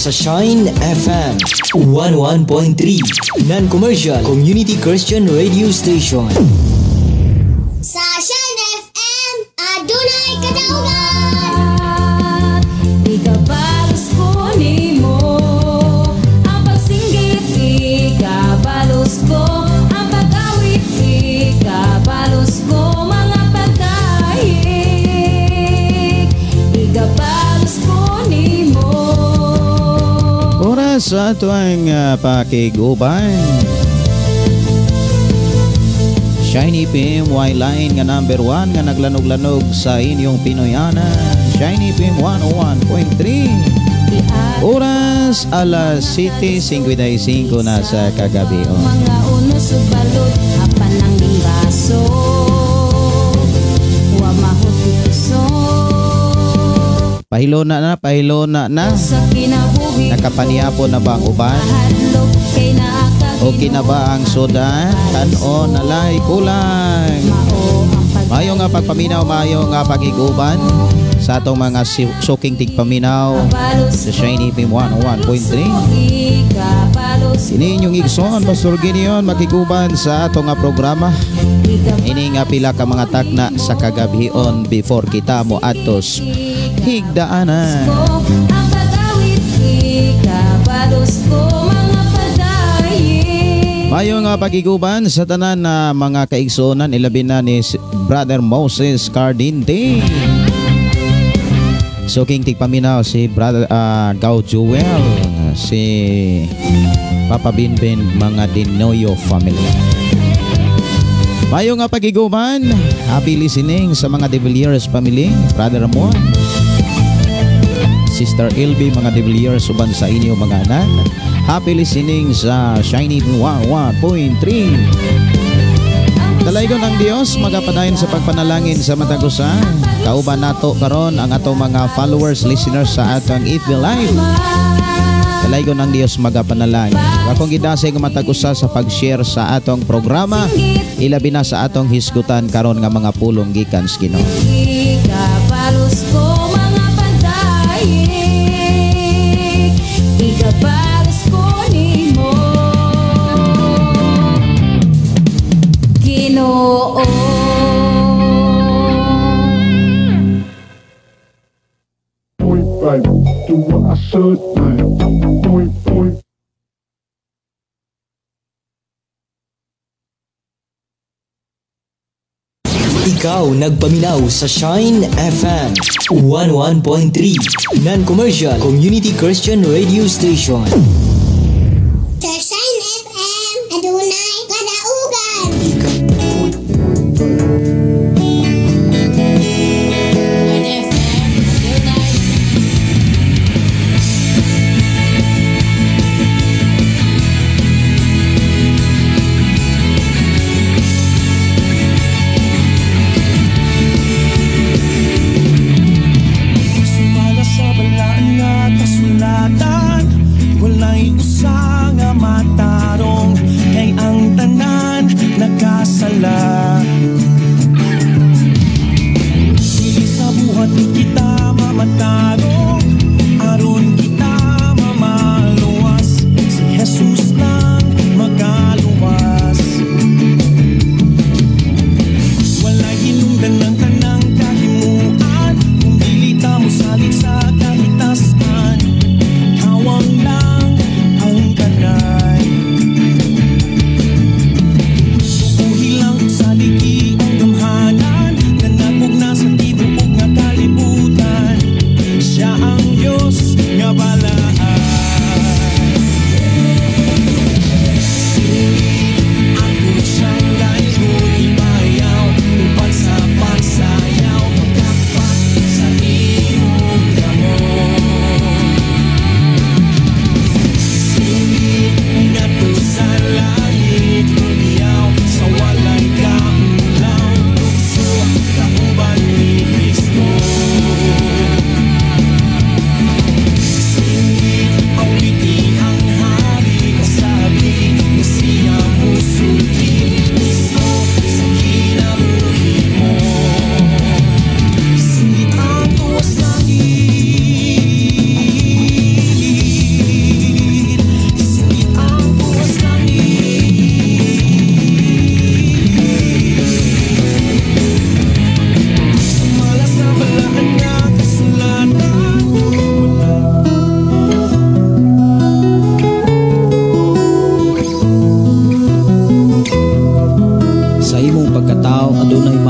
Sa Shine FM 11.3, non-commercial community Christian radio station. Sa Shine FM, adunay kadaugan. Ikabalos ko nimo ang pagsinggit, ikabalos ko ang pag-awit, ikabalos ko mga pagdayeg, ikabalos ko nimo. Oras sa ato ang pakiguban. Shiny FM Y Line nga number 1 nga naglanog-lanog sa inyong Pinoyana. Shiny FM 101.3. Oras alas 7:55 na sa kagabi. Oh. Mga unos ug balod apan ang baso wa mahutuso. Pahilona na, pahilona na. Sa kinabuhi. Nakapaniyapon na ba ang uban? Mahadlok kay naa ka. Okay na ba ang soda? Tan-o nalay kulang. Mao ang pag Mayo nga pagpaminaw, mayo nga pagiguban sa atong mga suking tigpaminaw sa Shiny FM 101.3. Ini inyong igsoon, Pastor Gideon, makiguban sa atong nga programa. Ini nga pila ka mga takna sa kagabhion before kita mo atos higdaanan. Ang pag-awit, ikabalos ko mga pagdayeg. Mayo nga pagiguban sa tanan na mga kaigsuonan, ilabi na ni Brother Moses Cardinte. So king tigpaminaw si Brother Gao Joel, si Papa Binbin, mga Dinoyo family. Mayo nga pagiguban, happy listening sa mga De Villiers family, Brother Ramon, Sister Ilby, mga De Villiers, uban sa inyo mga anak. Happy listening sa Shiny 101.3. Dalaygon ang Dios magapadayon sa pagpanalangin sa matag usa. Kauban nato karon ang atong mga followers, listeners sa atong FB Live. Dalaygon ang Dios magapanalangin. Akong gidasig ang matag usa sa pag-share sa atong programa, ilabi na sa atong hisgutan karon nga mga pulong gikan sa Ginoo. Ikabalos ko mga pagdayeg, ikabalos ko nimo Ginoo. Point five, duha sa nine, point point. Ikaw nagpaminaw sa Shine FM 11.3, non-commercial community Christian radio station. Sa Shine FM, adunay kadaugan. Sumala sa balaan nga kasulatan, walay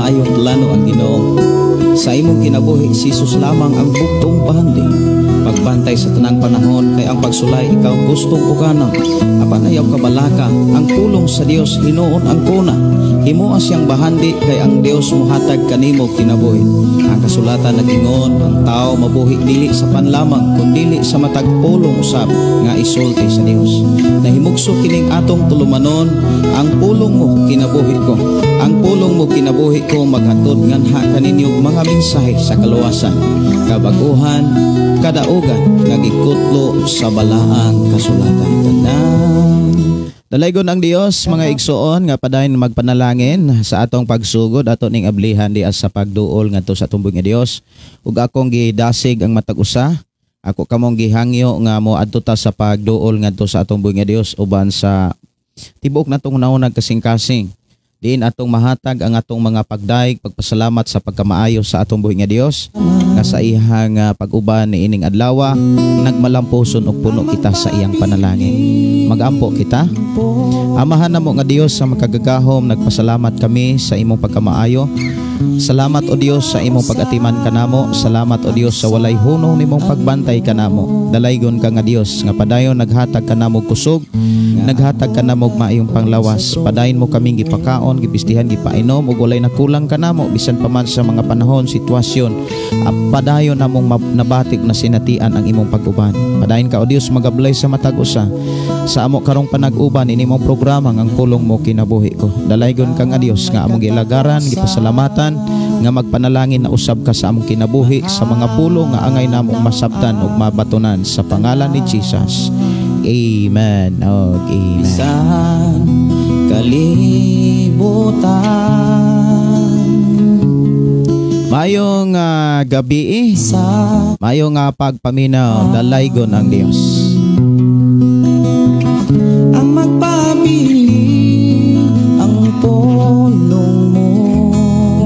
maayong plano ang Ginoo. Sa imong kinabuhi, si Jesus lamang ang bugtong bahandi. Pagbantay sa tanang panahon kay ang pagsulay ikaw gustong uganon. Apan ayaw kabalaka, ang pulong sa Dios hinuon ang kuna. Himoa siyang bahandi kay ang Dios mohatag kanimo kinabuhi. Ang kasulatan nagingon, ang tao mabuhi dili sa panlamang kundili sa matag pulong usab nga isulti sa Dios. Nahimugso kining atong tulumanon, ang pulong mo kinabuhi ko. Ang pulong mo kinabuhi ko maghatod nganha kaninyo mga mensahe sa kaluwasan, kabaguhan, kadaugan nga gikutlo sa balaang kasulatan. Tanan. Dalaygon ang Dios mga igsoon nga padayon magpanalangin sa atong pagsugod ato ning ablihan diha sa pagduol ngadto sa tumbog nga Dios. Ug akong gidasig ang matag usa, ako kamong gihangyo nga moadto ta sa pagduol ngadto sa atong buhi nga Dios uban sa tibuok natong naunag kasing-kasing. Diin atong mahatag ang atong mga pagdaig, pagpasalamat sa pagkamaayo sa atong buhi nga Dios nga sa iyang pag-uban niining adlaw nagmalampuson og puno kita sa iyang panalangin. Magampo kita. Amahan namo nga Dios sa makagagahom, nagpasalamat kami sa imong pagkamaayo. Salamat o Dios sa imong pag-atiman kanamo. Salamat o Dios sa walay hunong nimong pagbantay kanamo. Dalaygon ka nga Dios nga padayon naghatag kanamo kusog, naghatag kanamo maayong panglawas. Padayon mo kaming gipakaon, gipistihan, gipainom ug walay nakulang kanamo bisan pa man sa mga panahon, sitwasyon. Padayon namong nabatik na sinatian ang imong pag-uban. Padayon ka o Dios magablay sa matag usa sa amo karong panag-uban ini mong programa ang pulong mo kinabuhi ko. Dalaygon ka nga Dios nga among gilagaran, gipasalamatan nga magpanalangin na usab ka sa among kinabuhi sa mga pulong nga angay namong masabtan ug mabatunan sa pangalan ni Jesus. Amen. Og amen. Bisan kalibutan. Mayong gabi, mayong pagpaminaw, dalaygon ang Dios. Ang magpabili ang pulong mo.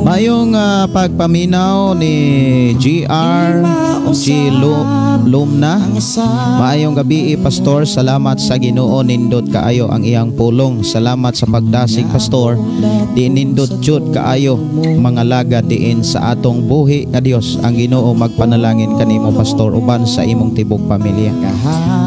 Mayong pagpaminaw ni GR G. Lumna. Maayong gabi, Pastor. Salamat sa Ginoo, nindot kaayo ang iyang pulong. Salamat sa pagdasig, Pastor. Di nindot jud kaayo mga laga diin sa atong buhi nga Dios. Ang Ginoo magpanalangin kanimo, Pastor, uban sa imong tibok pamilya.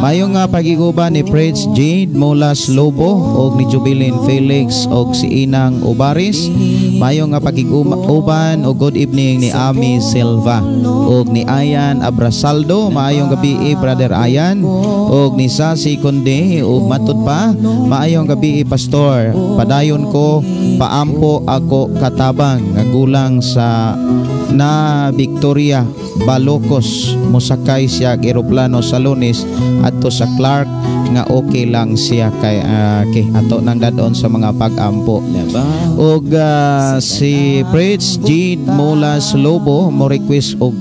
Maayong pagiguban ni Prince Jade Molas Lobo og ni Jubilin Felix og si Inang Obaris. Maayong pagiguban og good evening ni Ami Silva og ni Ayan Abrasaldo. Maayong gabi, Brother Ayan, og ni Sasi Conde og matud pa. Maayong gabi, Pastor. Padayon ko paampo ako katabang nga gulang sa na Victoria Balocos. Mosakay siya og eroplano sa Lunes adto sa Clark nga okay lang siya kay kay ato nang dadon sa mga pag-ampo. Og si Prince Jean Molas Lobo mo request og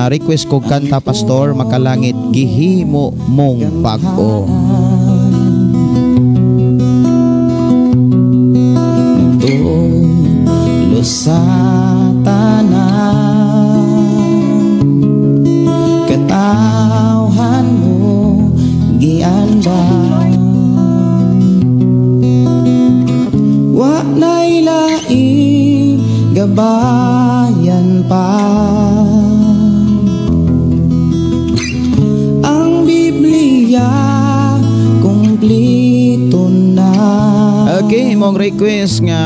request kog kanta, Pastor, makalangit gihimo mong bag-o. Tulo sa tanan, katawhan mo giandam. Wa na'y laing gabayan pa, ang Biblia kumpleto na. Okay, imong request nga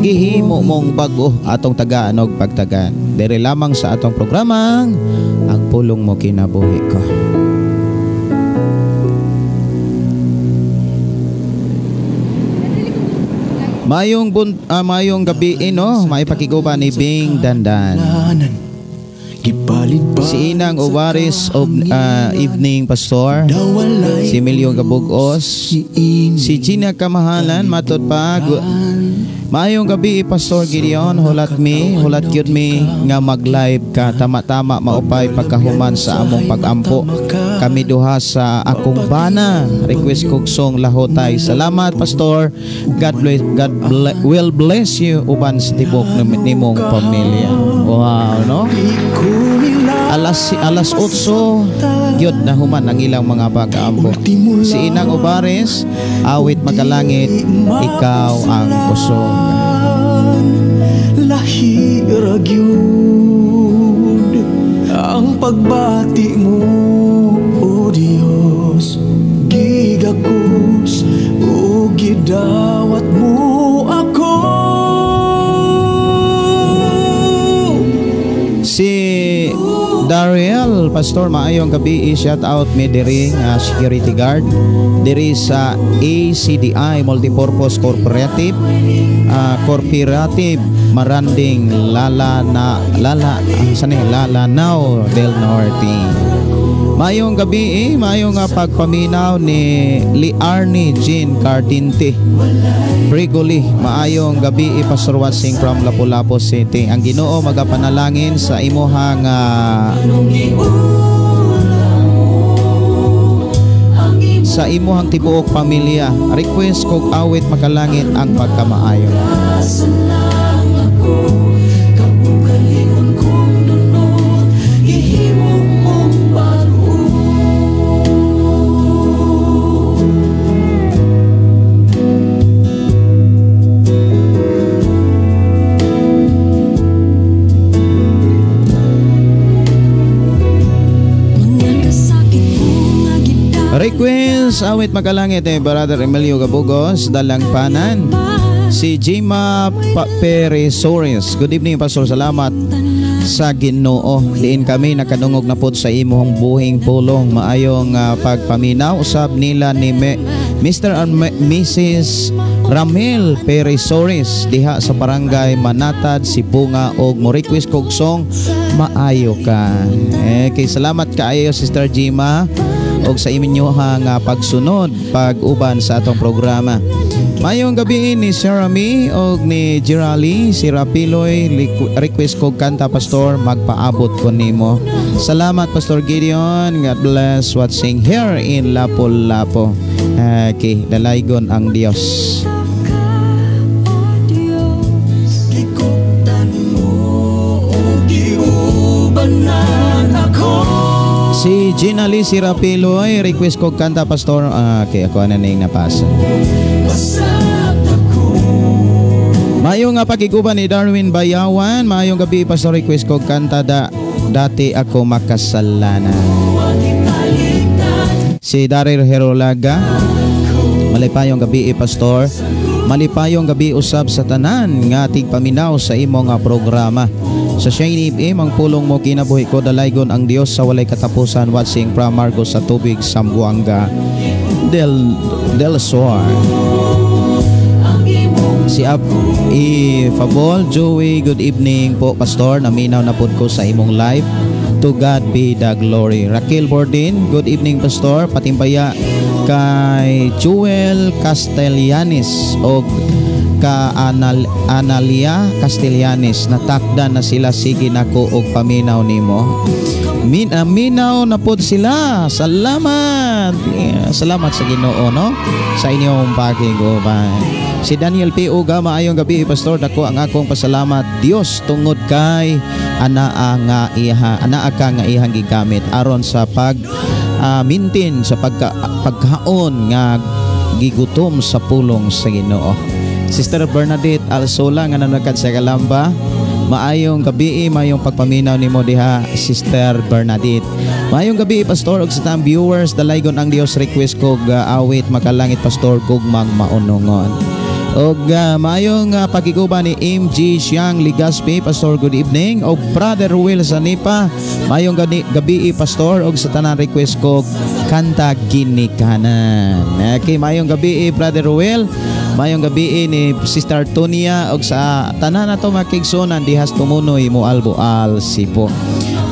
gihimo mong bag-o atong tagaan og pagtagan. Diri lamang sa atong programang Ang Pulong Mo Kinabuhi Ko. Mayong mayong gabi no, may pakiguban ni Bing Dandan. Si Inang Ovaris of evening, Pastor. Si Emilio Gabugos, si Gina Kamahalan matud pa. Maayong gabi, Pastor Gideon. Hulat mi, hulat gyud mi nga mag-live ka. Tama-tama maupay pagkahuman sa among pagampo. Kami duha sa akong bana. Request kog song Lahotay. Salamat, Pastor. God bless, God will bless you uban sa tibok nimong pamilya. Wow, no? Alas 8 gyud na human ang ilang mga pag-aampo. Si Inang Obares, awit makalangit, ikaw ang kusog. gyud ang pagbati mo, O Dios, gigakos ug gidawat mo ako. Si Dariel, Pastor, maayong gabi, shout out mi diri nga security guard diri sa ACDI Multipurpose Corporative Corporative Maranding Lala na Lala sani Lalanao del Norte. Maayong gabi, maayong pagpaminaw ni Liarni Jean Cardinte Brigoli. Maayong gabi, Pastor Watsing from Lapu-Lapu City. Ang Ginoo magapanalangin sa imuhang sa imuhang tibuok pamilya. Request kog awit makalangit ang pagkamaayo. Request awit makalangit Brother Emilio Gabugos, Dalangpanan. Si Jima Peresores. Good evening, Pastor. Salamat sa Ginoo. Diin kami nakadungog na pod sa imong buhing pulong. Maayong pagpaminaw usab nila ni Mr. and Mrs. Ramil Peresores diha sa barangay Manatad, Sibunga, og mo request kog song Maayo Ka. Kay salamat kaayo Sister Jima og sa inyuhang pagsunod pag-uban sa atong programa. Mayong gabi ni Sarami og ni Girali, si Rapiloy, request kog kanta Pastor, magpaabot ko nimo. Salamat Pastor Gideon. God bless watching here in Lapu-Lapu. Okay, dalaygon ang Dios. Si Gina Lee Sirapiloy, request kog kanta Pastor. Okay, ako na ning napasa. Maayong nga pakiguban ni Darwin Bayawan. Maayong gabi Pastor, request kog kanta dati ako makasalanan. Si Daryl Herolaga, malipayong gabi Pastor. Malipayong gabi usab sa tanan nga tigpaminaw sa imong programa. Sa Shiny FM, ang pulong mo kinabuhi ko, dalaygon ang Dios sa walay katapusan. Watching from Marcos sa Tubig, Sambuanga del Sur. Si Ab Fabol Joey, good evening po Pastor. Naminaw na pod ko sa imong live. To God be the glory. Raquel Bordin, good evening Pastor. Patimbaya kay Jewel Castellanes og ka Analia Castellanes, natakda na sila, sige nako og paminaw nimo. Minaw na pod sila. Salamat. Salamat sa Ginoo no sa inyong pakiguban. Si Daniel P. Uga, maayong gabi Pastor, dako ang akong pasalamat Dios tungod kay anaa nga iha, anaa ka nga ihang gigamit aron sa pag maintain sa pagkaon nga gigutom sa pulong sa Ginoo. Sister Bernadette Alsola nga nanagad sa Kalamba, maayong gabi, maayong pagpaminaw nimo diha Sister Bernadette. Maayong gabi Pastor ug sa tanang viewers, dalaygon ang Dios, request kog awit makalangit Pastor, gugmang maunongon. Og maayong pagkiguban ni MG Siang Ligaspi, Pastor, good evening. Og Brother Will Sanipa, maayong gabi Pastor og sa tanan request kog kanta Ginikanan. Okay, maayong gabi Brother Will. Maayong gabi ni Sister Tonia og sa tanan nato makigsunan dihas tumunoy mo alboal sipo.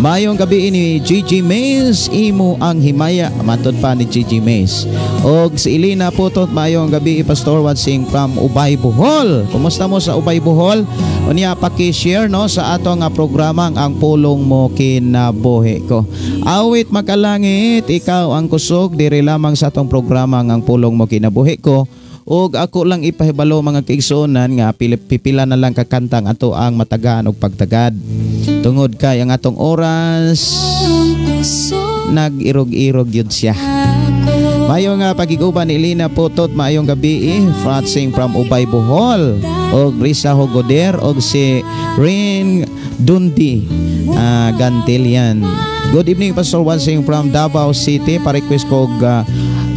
Maayong gabi ni Gigi Mays, imo ang himaya, matod pa ni Gigi Mays. Og si Elena Putot, maayong gabi Pastor, watching from Ubay Bohol. Kumusta mo sa Ubay Bohol? Unya paki-share no sa ato nga programa ang pulong mo kinabuhi ko. Awit makalangit, ikaw ang kusog diri lamang sa atong programa ang pulong mo kinabuhi ko. Og ako lang ipahibalo mga kaigsuonan nga pipila na lang kakantang ato ang matagaan og pagtagad. Tungod kay ang atong oras nag-irog-irog yun siya. Maayong nga pagiguban ni Elena Putot, maayong gabi Fratsing from Ubay Bohol, og Risa Hogoder, og si Rin Dundi Gantilian. Good evening, Pastor Wansing from Davao City. Pa-request ko og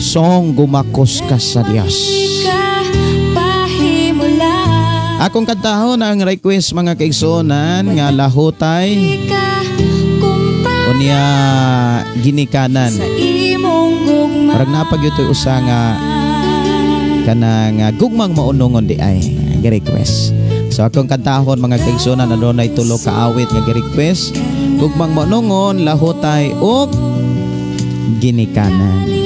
song Gumakos Ka sa Dios. Akong kantahon ang request mga kaigsuonan nga Lahutay unya Ginikanan. Parang napag ito'y usa nga kanang gugmang maunongon di ay gi-request. So akong kantahon mga kaigsuonan, adunay tulo ka awit nga gi-request: Gugmang Maunongon, Lahutay ug Ginikanan.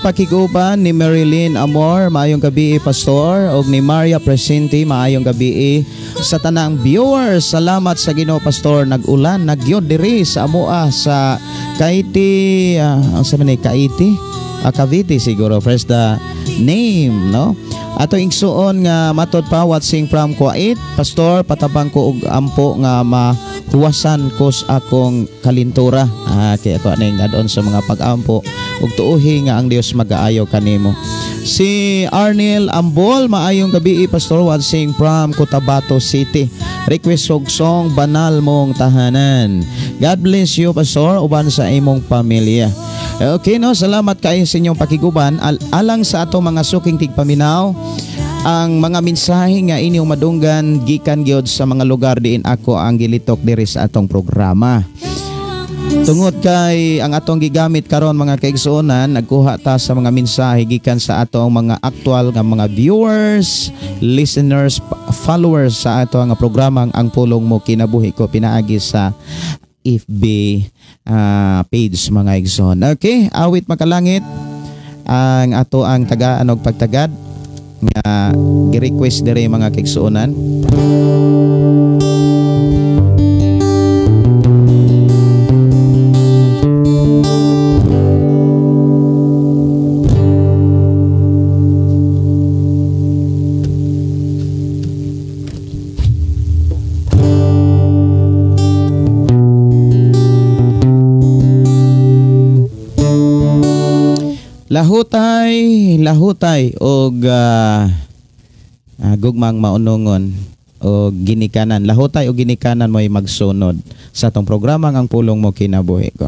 Pakiguban ni Marilyn Amor, maayong gabi Pastor, og ni Maria Presente, maayong gabi sa tanang viewers. Salamat sa Ginoo Pastor, nag-ulan nagyod diri sa amoa sa Kaiti, ang sa man Kaiti, Cavite siguro first the name, no? Ato igsuon nga matod pa watching from Kuwait, Pastor, patabang ko og ampo nga mahuwasan ko sa akong kalintura. Kaya ato aning adon sa mga pag-ampo ug tuohi nga ang Dios magaayo kanimo. Si Arnel Ambol, maayong gabi Pastor, watching from Cotabato City. Request og song Banal Mong Tahanan. God bless you Pastor, uban sa imong pamilya. Okay, no, salamat kayo sa inyong pakiguban. Alang sa ato mga suking tigpaminaw, ang mga mensahe nga inyong madunggan gikan gyud sa mga lugar diin ako ang gilitok diri sa atong programa. Tungod kay ang atong gigamit karon mga kaigsuonan, nagkuha ta sa mga mensahe gikan sa atong mga aktual nga mga viewers, listeners, followers sa ato nga programa Ang Pulong Mo Kinabuhi Ko, pinaagi sa FB page mga igsoon. Okay, awit makalangit ang ato ang tagaan og pagtagad nga gi-request diri mga kaigsuonan. Lahutay, lahutay og gugmang maunongon og ginikanan. Lahutay og ginikanan mo'y magsunod sa atong programa Ang Pulong Mo Kinabuhi Ko.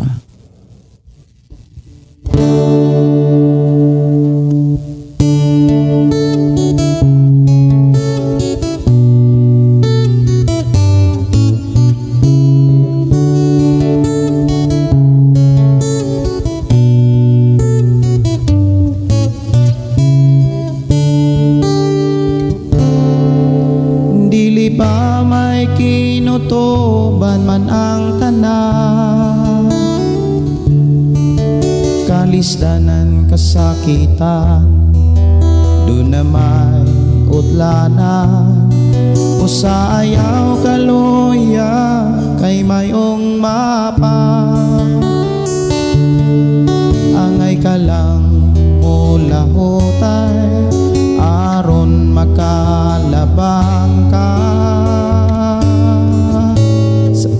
Kalisdanan kasakitan, doon na may utlanan, o sa ayaw kaluya kay mayong mapa. Angay ka lang mulahutay, aron makalabang ka sa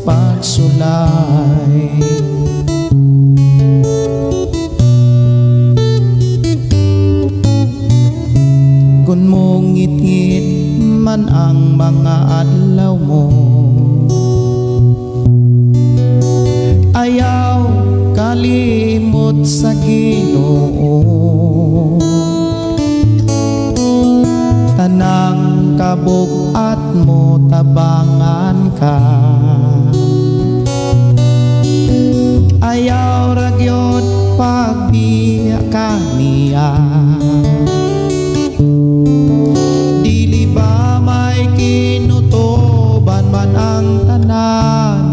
Kung mongit-ngit man ang mga adlaw mo, ayaw kalimot sa Ginoo. Tanang kabug-at mo tabangan ka, ayaw ra gyud pagbiya kaniya. Dili ba may kinutuban man ang tanan,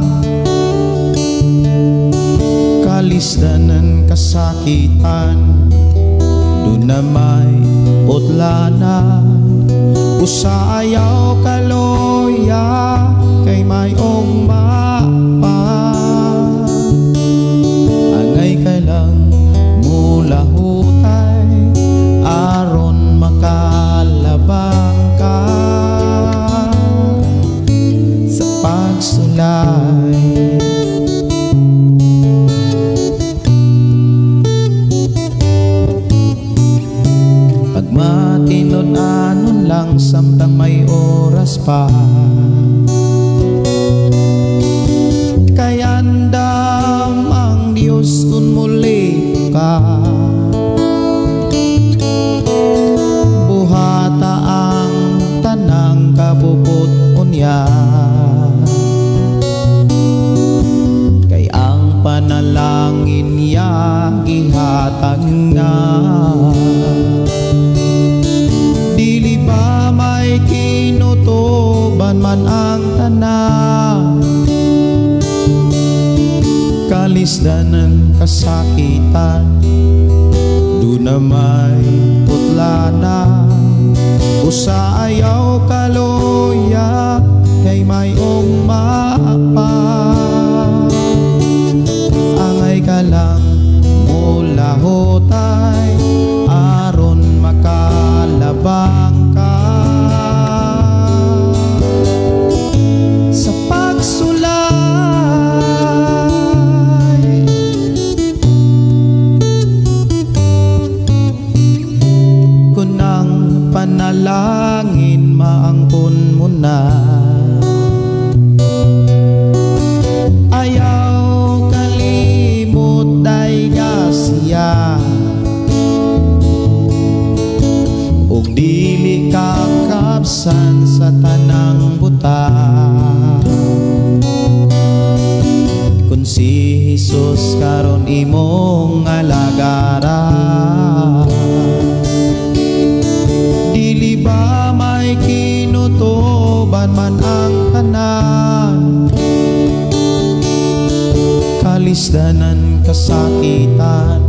kalisdanan kasakitan, doon na may utlanan. Usa ayaw kaloya kay mayong mapa, angay ka lang mulahutay aron makalabang ka sa pagsulay. Pagmatinud-anon lang samtang may oras pa, kay andam ang Diyos kung muli ka. Buhata ang tanang kabubut unya, kay ang panalangin niya gihatag na. Dili ba may kinutuban man ang tanan, kalisdanan kasakitan, doon na may putlanan. Usa ayaw kaloya kay mayong mapa, angay ka lang mulahutay aron makalabang ka sa pagsulay. Kung ang panalangin maangkon mo na, ayaw kalimot day gasya, ug dili kakabsan sa tanang buta. Kun si Jesus karon imong alagaran, dili ba may kinutuban man ang tanan, kalisdanan kasakitan,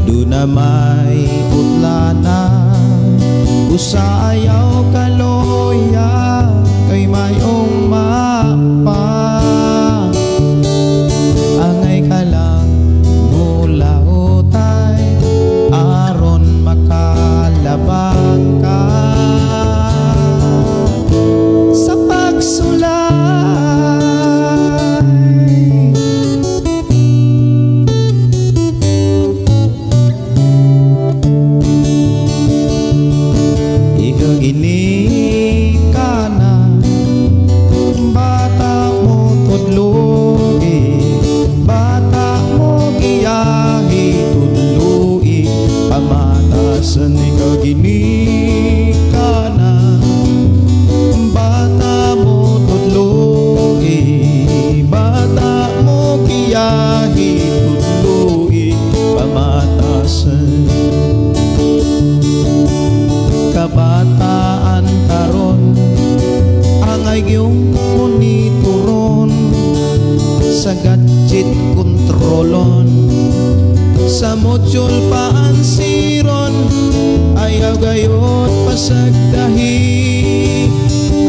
doon na may utlanan. Usa ayaw kaloya kay mayong mapa, angay ka lang mulahutay aron makalabang ka sa pagsulay. Ikaw ginika na, bata mo tudloy, bata mo giyahi tudloy, pamatasan. Ikaw ginika na, bata mo tudloy, bata mo giyahi tudloy, pamatasan. Kabataan karon angay yung monitoron, sa gadget kontrolon, sa module paansiron, ayaw gayod pasagdahi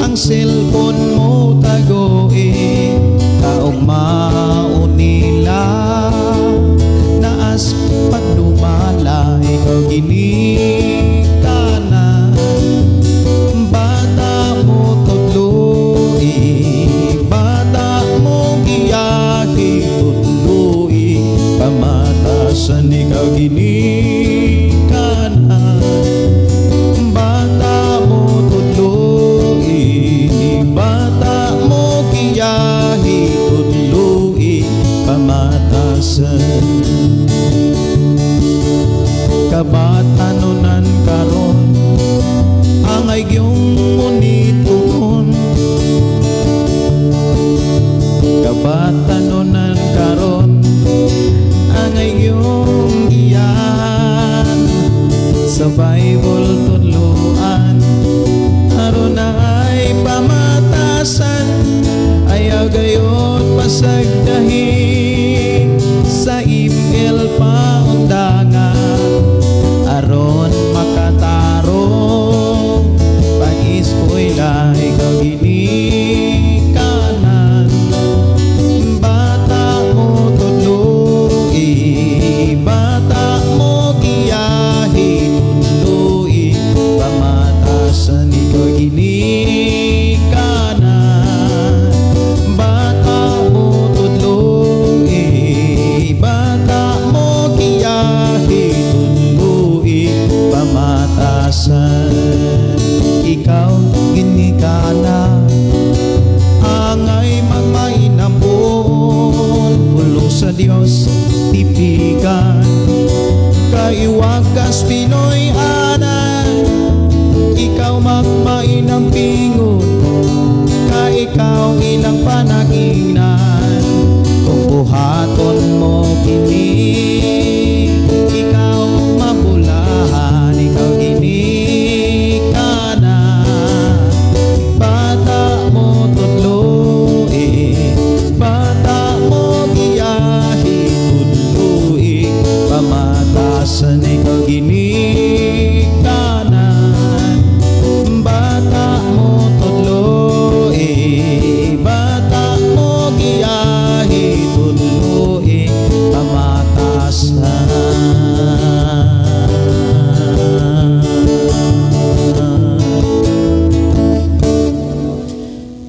ang cellphone mo tagoy, taong maunila naas padumala. Ikaw ginika na, bata mo tudloy, bata mo giyahi tudloy, pamatasan. Ikaw ginika na, bata Pasagdahi sa email paundangan aron makatarong pag-eskwela ikaw ginikanan. Bata mo tudloi, bata mo giyahi, tudloi pamatasan ikaw ginikanan. Bata mo tudloi, bata mo giyahi, tudloi pamatasan ikaw ginikanan. Angay magmainapon, pulong sa Dios tipikan, kay wagas Pinoy anan. Ikaw magmainampingon, kay ikaw ilang panagingan. Kung buhaton mo kini, ikaw mabulahan, ikaw ginikanan. Bata mo tudloi, bata mo giyahi, tudloi pamatasan ikaw ginikanan. Bata mo tudloi, bata mo giyahi, tudloi pamatasan.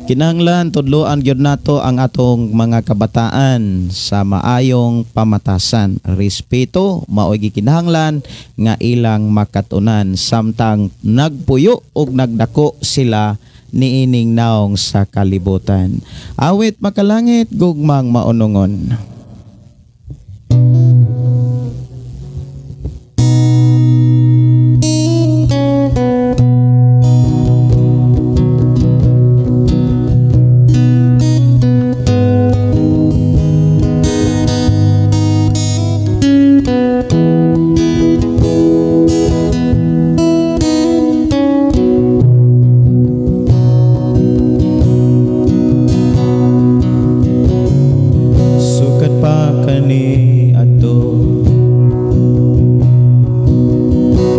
Kinahanglan tudloan gyud nato ang atong mga kabataan sa maayong pamatasan. Respeto maoy gikinahanglan nga ilang makatunan samtang nagpuyo og nagdako sila niining naong sa kalibutan. Awit makalangit, gugmang maunongon. Sukat pa kani adto,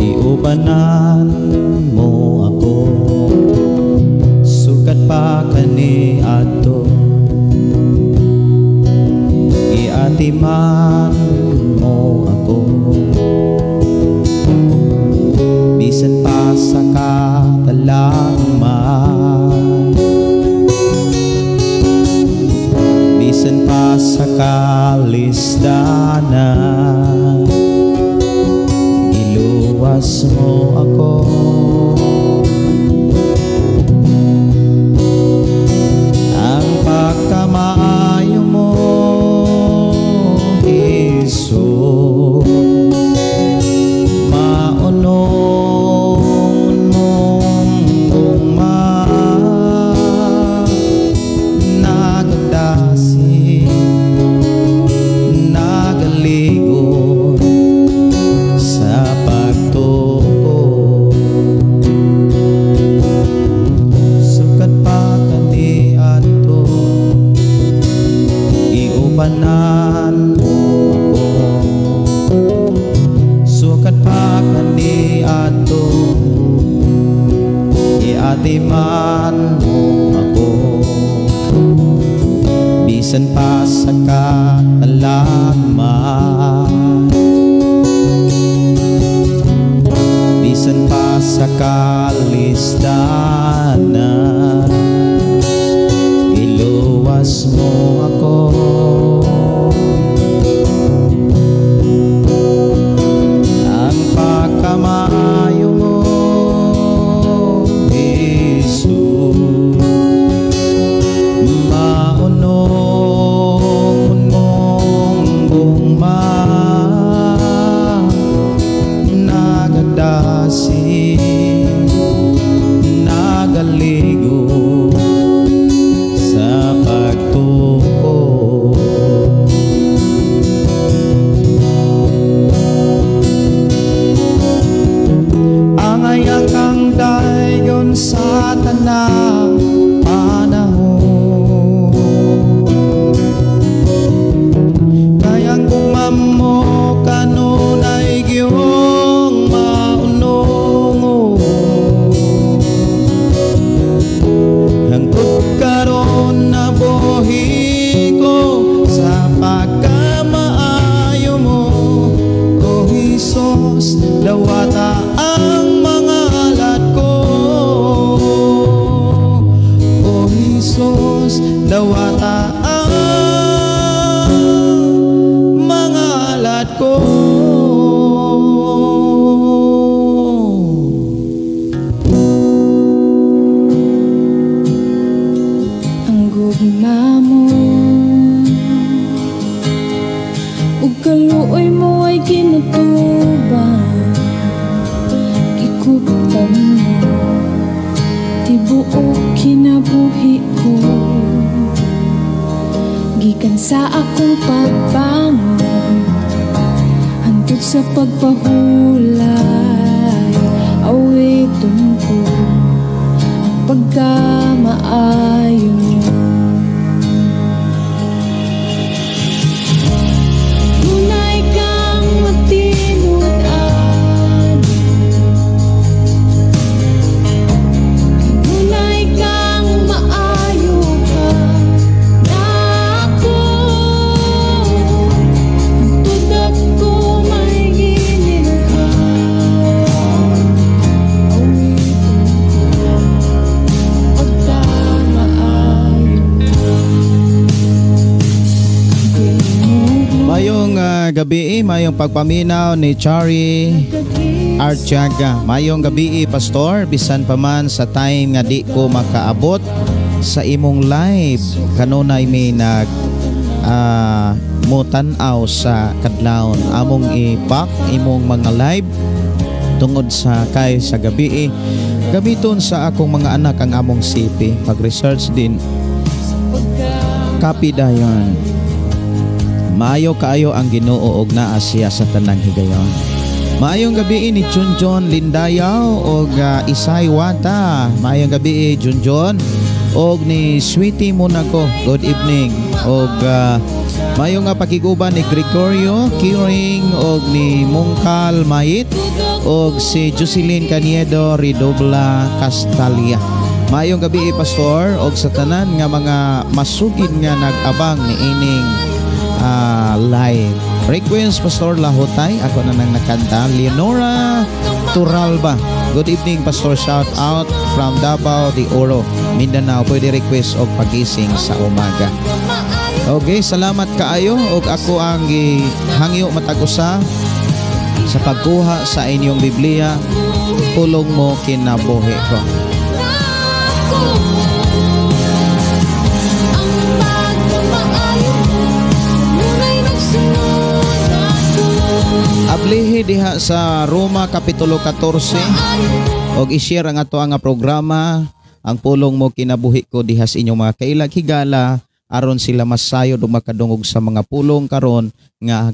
iubanan mo ako. Sukat pa kani adto, iatiman mo ako. Bisan pa sa katalangman, bisan pa sa kalisdanan, iluwas mo ako. Ang pagkamaayo mo, Jesus, maunong mong gugma, nagdasi, nagaligo sa pagtuo. Sukat pa kani adto, iubanan mo ako. Sukat pa kani adto, iatiman mo ako. Bisan pa sa katalagman, bisan pa sa kalisdanan, iluwas mo ako. Ang pagkamaayo mo, Jesus, maunong mong gugma, nagdasi, nagaligo sa pagtuo. Angay ang dayon sa tanang panahon, Mo tibuok kinabuhi ko, gikan sa akong pagbangon hangtod sa pagpahulay, awiton ko ang pagkamaayo mo. Tunay kang matinud-an, tunay kang maayo ka nako, hangtod ako may gilinhawa, awiton ko pagkamaayo. Mayong gabi, mayong pagpaminaw ni Chari Artiaga. Mayong gabi, Pastor, bisan pa man sa time nga di ko makaabot sa imong live, kanunay mi nag mutan-aw sa kadlawon. Among ipak imong mga live tungod sa kay sa gabi gamiton sa akong mga anak ang among CP. Pag-research din kapi dayon. Maayo kaayo ang Ginoo og naa siya sa tanang higayon. Maayong gabi ni Junjun Lindayaw og Isay Wata. Maayong gabi Junjun og ni Sweetie Monaco. Good evening. Og maayong nga pakiguban ni Gregorio Kiring og ni Mungkal Mayit og si Jocelyn Caniedo Ridobla Castalia. Maayong gabi, Pastor, og sa tanan nga mga masugid nga nag-abang ni ining live. Request, Pastor, Lahutay, ako na nang nakanta. Leonora Turalba. Good evening, Pastor, shout out from Davao de Oro, Mindanao. Pwede request og pagising sa umaga. Okay, salamat kaayo og ako ang gihangyo matag usa sa pagkuha sa inyong Biblia, pulong mo kinabuhi ko. Ablihi diha sa Roma Kapitulo 14 og i-share ang ato ang programa ang pulong mo kinabuhi ko diha sa inyong mga kailag higala aron sila masayod ug makadungog sa mga pulong karon nga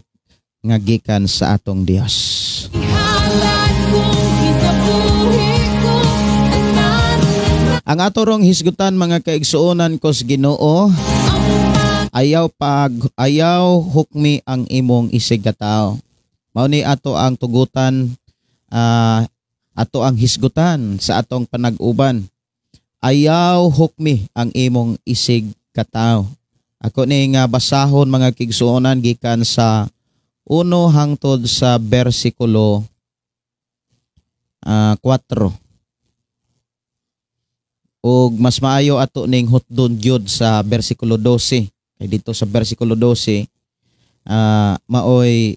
nga gikan sa atong Dios. Ang ato rong hisgutan mga kaigsuonan ko sa Ginoo, ayaw hukmi ang imong isig katao. Mao ni ato ang tugutan, ato ang hisgutan sa atong panag-uban. Ayaw hukmi ang imong isig katao. Ako ni nga basahon mga kaigsuonan gikan sa 1 hangtod sa bersikulo 4. Og mas maayo ato ning hutdon gyud sa bersikulo 12. Kay dito sa bersikulo 12 maoy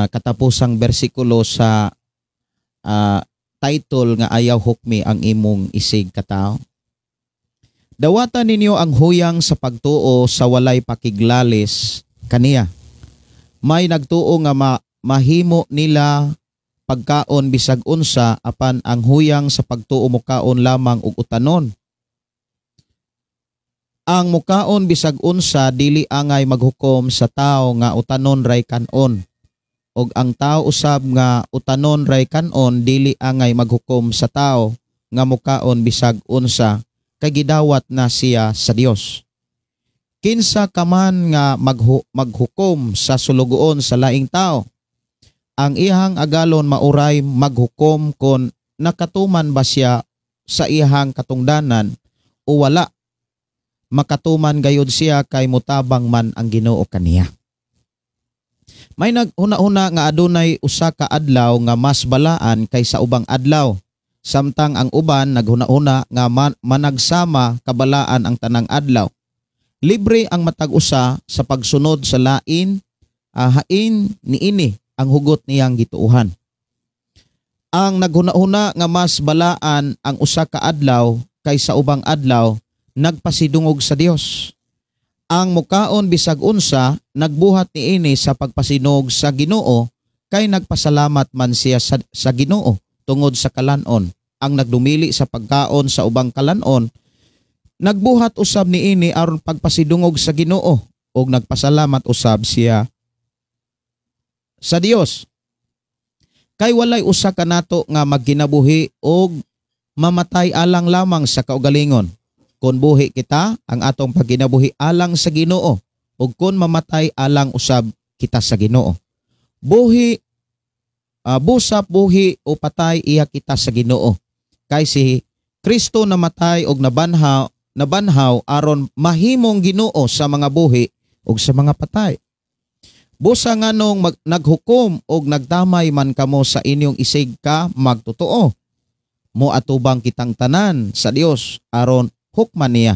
katapusang bersikulo sa title nga ayaw hukmi ang imong isig katao. Dawatan ninyo ang huyang sa pagtuo sa walay pakiglalis kaniya. May nagtuo nga mahimo nila pagkaon bisag unsa, apan ang huyang sa pagtuo mukaon lamang og utanon. Ang mukaon bisag unsa dili angay maghukom sa tawo nga utanon ray kanon. Og ang tao usab nga utanon ray kanon dili angay maghukom sa tao nga mukaon bisag unsa kay gidawat na siya sa Dios. Kinsa ka man nga maghukom sa sulugoon sa laing tao, ang iyang agalon mauray maghukom kon nakatuman ba siya sa iyang katungdanan o wala. Makatuman gayud siya kay mutabang man ang Ginoo kaniya. May naghuna-huna nga adunay usa ka adlaw nga mas balaan kaysa ubang adlaw, samtang ang uban naghuna-huna nga managsama kabalaan ang tanang adlaw. Libre ang matag usa sa pagsunod sa lain, hain niini ang hugot niyang gituohan. Ang naghuna-huna nga mas balaan ang usa ka adlaw kaysa ubang adlaw nagpasidungog sa Dios. Ang mukaon bisag unsa nagbuhat niini sa pagpasinog sa Ginoo kay nagpasalamat man siya sa Ginoo tungod sa kalanon. Ang nagdumili sa pagkaon sa ubang kalanon nagbuhat usab niini aron pagpasidungog sa Ginoo ug nagpasalamat usab siya sa Dios. Kay walay usa kanato nga magginabuhi og mamatay alang lamang sa kaugalingon. Kon buhi kita, ang atong pagginabuhi alang sa Ginoo, ug kon mamatay alang usab kita sa Ginoo. Buhi busap buhi o patay iya kita sa Ginoo. Kay si Kristo namatay og nabanhaw aron mahimong Ginoo sa mga buhi ug sa mga patay. Busa nganong naghukom og nagdamay man kamo sa inyong isig ka magtotoo. Moatubang kitang tanan sa Dios aron hukman niya.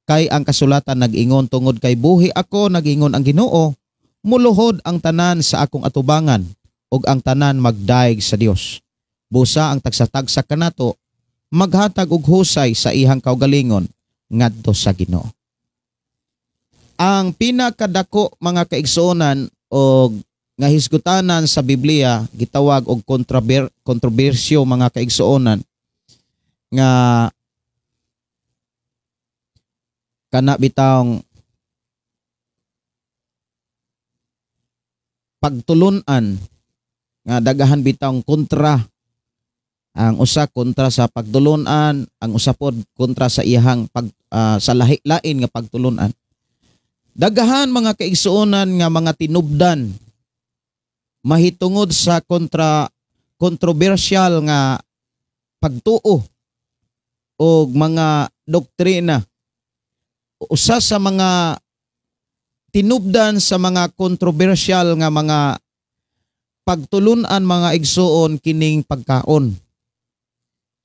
Kay ang kasulatan nag-ingon tungod kay buhi ako nag-ingon ang Ginoo, muluhod ang tanan sa akong atubangan ug ang tanan magdaig sa Dios. Busa ang tagsa-tagsa kanato maghatag og husay sa ihang kaugalingon ngadto sa Ginoo. Ang pinakadako mga kaigsuonan og nga hisgutanan sa Biblia gitawag og kontrobersyo mga kaigsuonan, nga kana bitawng pagtulun-an nga dagahan bitawng kontra. Ang usa kontra sa pagtulun-an, ang usa pod kontra sa iyahang sa lahi-lain nga pagtulun-an. Dagahan mga kaigsuonan nga mga tinubdan mahitungod sa kontrobersyal nga pagtuo o mga doktrina. Usa sa mga tinubdan sa mga kontrobersyal nga mga pagtulun-an mga igsuon kining pagkaon.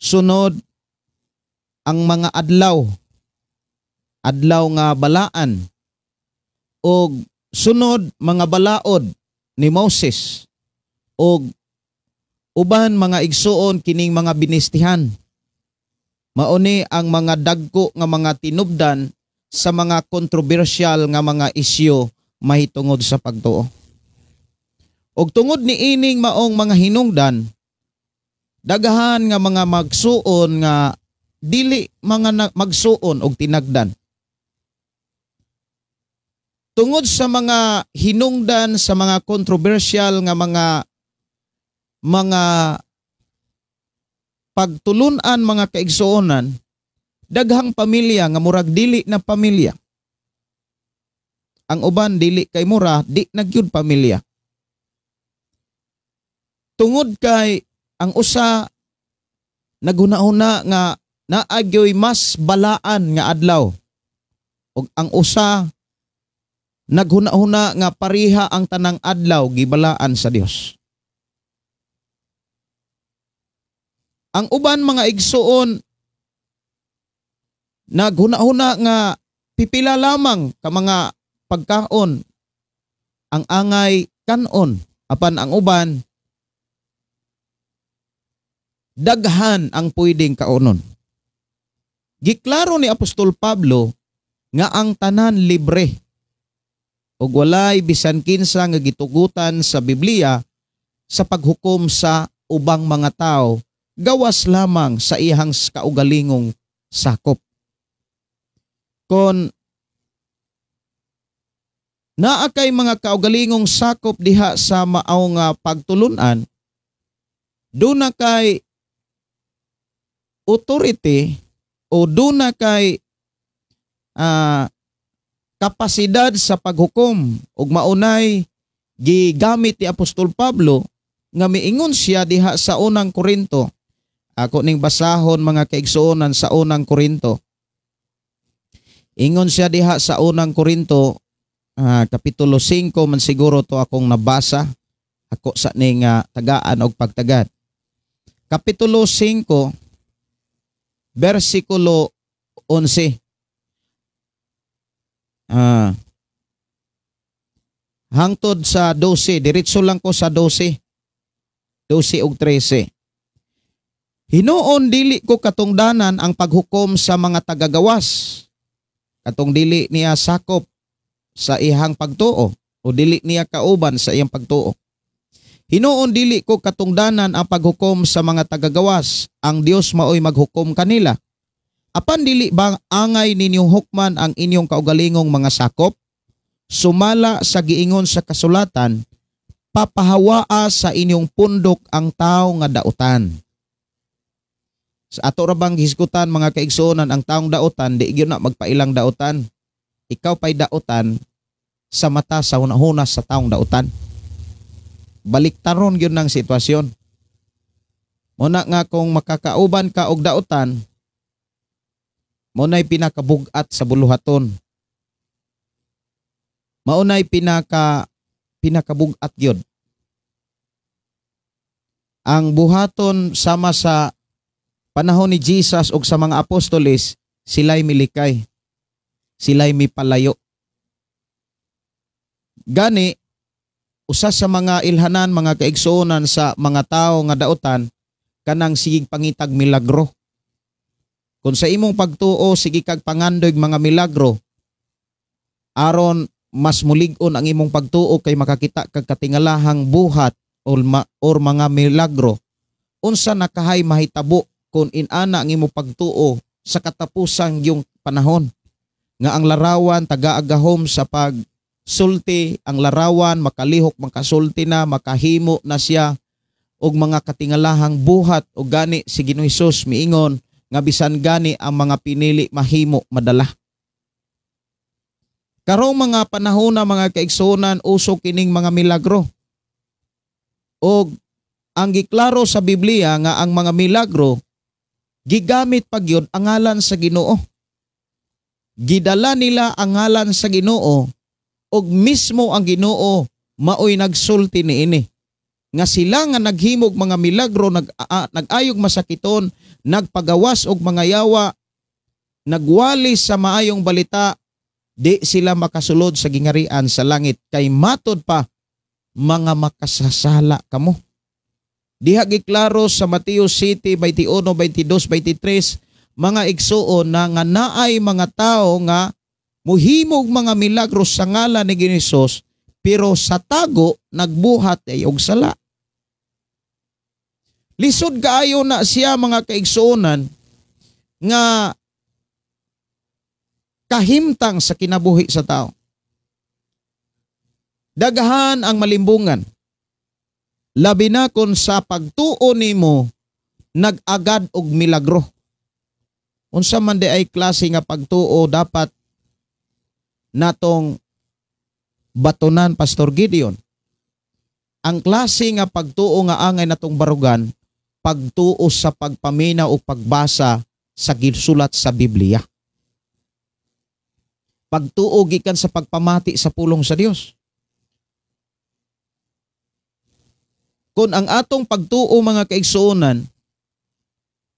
Sunod ang mga adlaw, adlaw nga balaan, og sunod mga balaod ni Moses, og uban mga igsuon kining mga binistihan. Mauni ang mga dagko nga mga tinubdan sa mga kontrobersyal nga mga isyu mahitungod sa pagtuo. Og tungod niining maong mga hinungdan, dagahan nga mga magsuon nga dili mga magsuon og tinagdan. Tungod sa mga hinungdan sa mga kontrobersyal nga mga pagtulunan mga kaigsuonan, daghang pamilya nga murag dili na pamilya. Ang uban dili kay mura, di na gyud pamilya. Tungod kay ang usa naghuna-huna nga naagyoy mas balaan nga adlaw, ug ang usa naghuna-huna nga pareha ang tanang adlaw gibalaan sa Dios. Ang uban mga igsuon naghuna-huna nga pipila lamang ka mga pagkaon ang angay kanon, apan ang uban daghan ang pwedeng kaonon. Giklaro ni Apostol Pablo nga ang tanan libre ug walay bisan kinsa nga gitugutan sa Biblia sa paghukom sa ubang mga tao gawas lamang sa iyang kaugalingong sakop. Kon naa kay mga kaugalingong sakop diha sa mao nga pagtulunan, duna kay authority o duna kay kapasidad sa paghukom, ug maunay gigamit ni Apostol Pablo nga miingon siya diha sa unang Korinto. Ako ning basahon mga kaigsuonan sa unang Korinto. Ingon siya diha sa unang Korinto, kapitulo 5 man siguro to akong nabasa. Ako sa ning tagaan og pagtagad. Kapitulo 5 bersikulo 11. Hangtod sa 12, diretso lang ko sa 12. 12 ug 13. Hinuon dili ko katungdanan ang paghukom sa mga tagagawas. Katong dili niya sakop sa ihang pagtuo o dili niya kauban sa iyang pagtuo. Hinuon dili ko katungdanan ang paghukom sa mga tagagawas, ang Dios maoy maghukom kanila. Apan dili ba angay ninyong hukman ang inyong kaugalingong mga sakop? Sumala sa giingon sa kasulatan, papahawaa sa inyong pundok ang tao nga dautan. Sa ato ra bang hisgutan mga kaigsuonan, ang taong dautan di gyud na magpailang dautan. Ikaw pa'y dautan sa mata sa hunahuna sa taong dautan. Baliktaron gyud ng sitwasyon. Muna nga kung makakauban ka og dautan, maunay pinakabugat sa buluhaton. Maunay pinakabugat gyud. Ang buhaton sama sa panahon ni Jesus ug sa mga apostoles, sila'y milikay. Sila'y mipalayo. Gani, usa sa mga ilhanan, mga kaigsuonan sa mga tao nga dautan, kanang sigig pangitag milagro. Kung sa imong pagtuo, sige kag pangandoy mga milagro, aron mas mulig-on ang imong pagtuo kay makakita kag katingalahang buhat or mga milagro. Unsa nakahay mahitabo kung inana ang imong pagtuo sa katapusan yung panahon nga ang larawan tagaagahom sa pagsulti, ang larawan makalihok makasulti na, makahimo na siya og mga katingalahang buhat, og gani si Ginoong Hesus miingon nga bisan gani ang mga pinili mahimo madala. Karong mga panahon na mga kaigsuonan, uso kining mga milagro. Og ang giklaro sa Biblia nga ang mga milagro gigamit pa gyud ang ngalan sa Ginoo. Gidala nila ang ngalan sa Ginoo og mismo ang Ginoo maoy nagsulti niini. Nga sila nga naghimog mga milagro, nag-ayog masakiton, nagpagawas og mga yawa, nagwali sa maayong balita, di sila makasulod sa gingarian sa langit kay matod pa mga makasasala kamo. Diha giklaro sa Mateo City 21, 22, 23, mga igsuon na nga naay mga tao nga muhimog mga milagro sa ngalan ni Ginoong Hesus, pero sa tago nagbuhat ay og sala. Lisod kaayo na siya mga kaigsuonan nga kahimtang sa kinabuhi sa tao. Daghan ang malimbungan. Labi na kung sa pagtuo nimo nag-agad og milagro. Unsa man di ay klase nga pagtuo dapat natong batunan, Pastor Gideon? Ang klase nga pagtuo nga angay natong barugan, pagtuo sa pagpamina o pagbasa sa gisulat sa Biblia. Pagtuo gikan sa pagpamati sa pulong sa Dios. Kung ang atong pagtuo mga kaigsuonan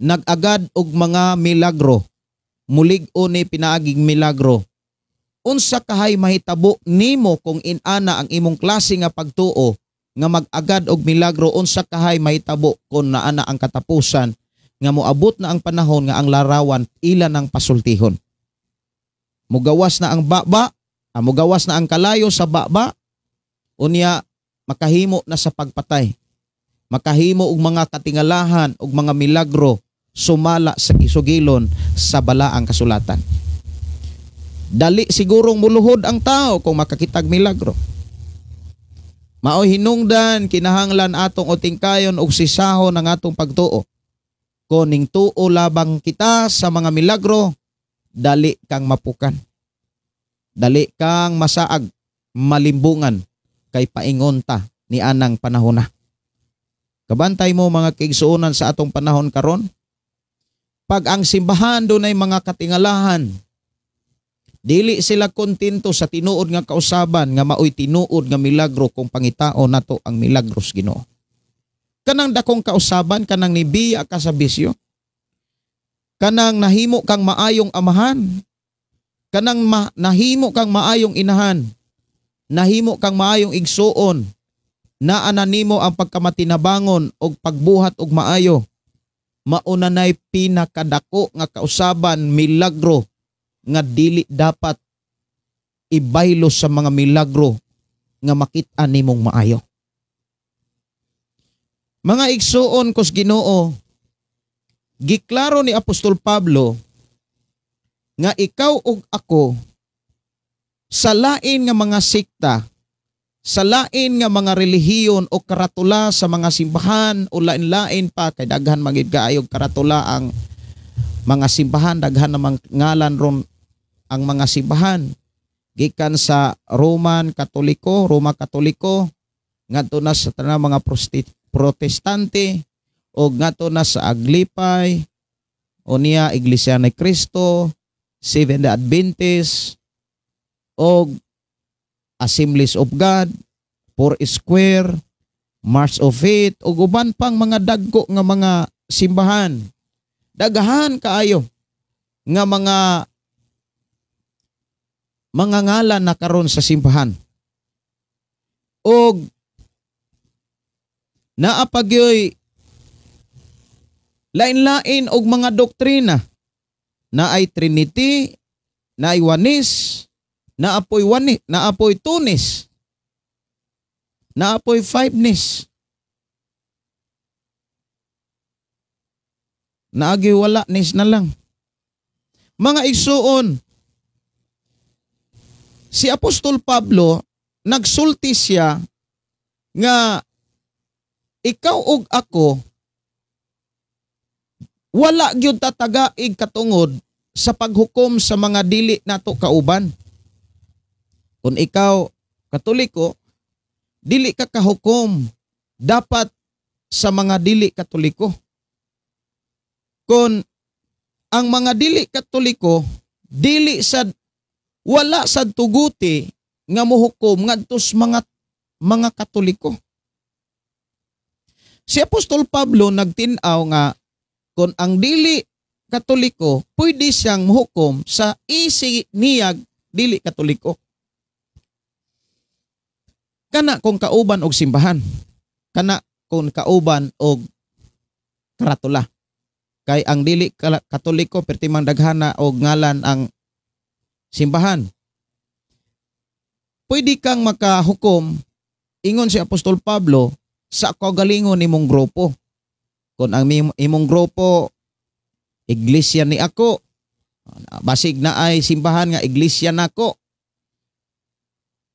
nag-agad og mga milagro, mulig-o ni pinaaging milagro, unsa kahay mahitabo nimo kung inana ang imong klase nga pagtuo nga mag-agad og milagro, unsa kahay mahitabo kung naana ang katapusan nga moabot na ang panahon nga ang larawan ila ng pasultihon. Mugawas na ang baba, mugawas na ang kalayo sa baba, unya makahimo na sa pagpatay. Makahimo og mga katingalahan og mga milagro sumala sa isugilon sa balaang kasulatan. Dali sigurong muluhod ang tao kung makakitag milagro. Maoy hinungdan kinahanglan atong utingkayon og sisahon ang atong pagtuo. Kung ning tuo labang kita sa mga milagro, dali kang mapukan. Dali kang masaag, malimbungan kay paingon ta ni anang panahon na. Kabantay mo mga kaigsuonan sa atong panahon karon. Pag ang simbahan dunay mga katingalahan, dili sila kontento sa tinuod nga kausaban nga maoy tinuod nga milagro kung pangitao nato ang milagros Ginoo. Kanang dakong kausaban, kanang nibiya ka sa bisyo, kanang nahimo kang maayong amahan, kanang nahimo kang maayong inahan, nahimo kang maayong igsuon, naana nimo ang pagkamatinabangon og pagbuhat og maayo, mauna nay pinakadako nga kausaban milagro nga dili dapat ibaylo sa mga milagro nga makit-an nimong maayo. Mga igsuon kos Ginoo, giklaro ni Apostol Pablo nga ikaw ug ako sa lain nga mga sekta, sa lain nga mga relihiyon o karatula sa mga simbahan o lain-lain pa, kay daghan man gid kaayo karatula ang mga simbahan, daghan namang ngalan ron ang mga simbahan, gikan sa Roman Katoliko, Roma Katoliko, ngadto na sa tanang mga Protestante, o ngadto na sa Aglipay, o niya Iglesia ni Cristo, Seventh-day Adventist, o Assemblies of God, Four Square, March of Faith, o uban pang mga dagko nga mga simbahan. Daghan kaayo nga mga ngalan na karon sa simbahan. Og naa pa gyoy lain-lain og mga doktrina. Naay Trinity, naay Oneness, naapoy wani, naapoy twoness, naapoy fiveness. Naagi wala nis na lang. Mga igsuon, si Apostol Pablo nagsulti siya nga ikaw ug ako wala gyud tatagaig katungod sa paghukom sa mga dili nato kauban. Kung ikaw Katoliko, dili ka kahukom dapat sa mga dili Katoliko. Kung ang mga dili Katoliko dili sad, wala sad tuguti nga mohukom ngadto sa mga Katoliko. Si Apostol Pablo nagtin-aw nga kung ang dili Katoliko pwede siyang mohukom sa isi niyag dili Katoliko. Kana kung kauban og simbahan, kana kung kauban og karatula. Kay ang dili Katoliko perti mang daghana og ngalan ang simbahan. Pwede kang makahukom, ingon si Apostol Pablo, sa kaugalingon nimong grupo. Kung ang imong grupo iglesia ni ako, basig na ay simbahan nga iglesia nako.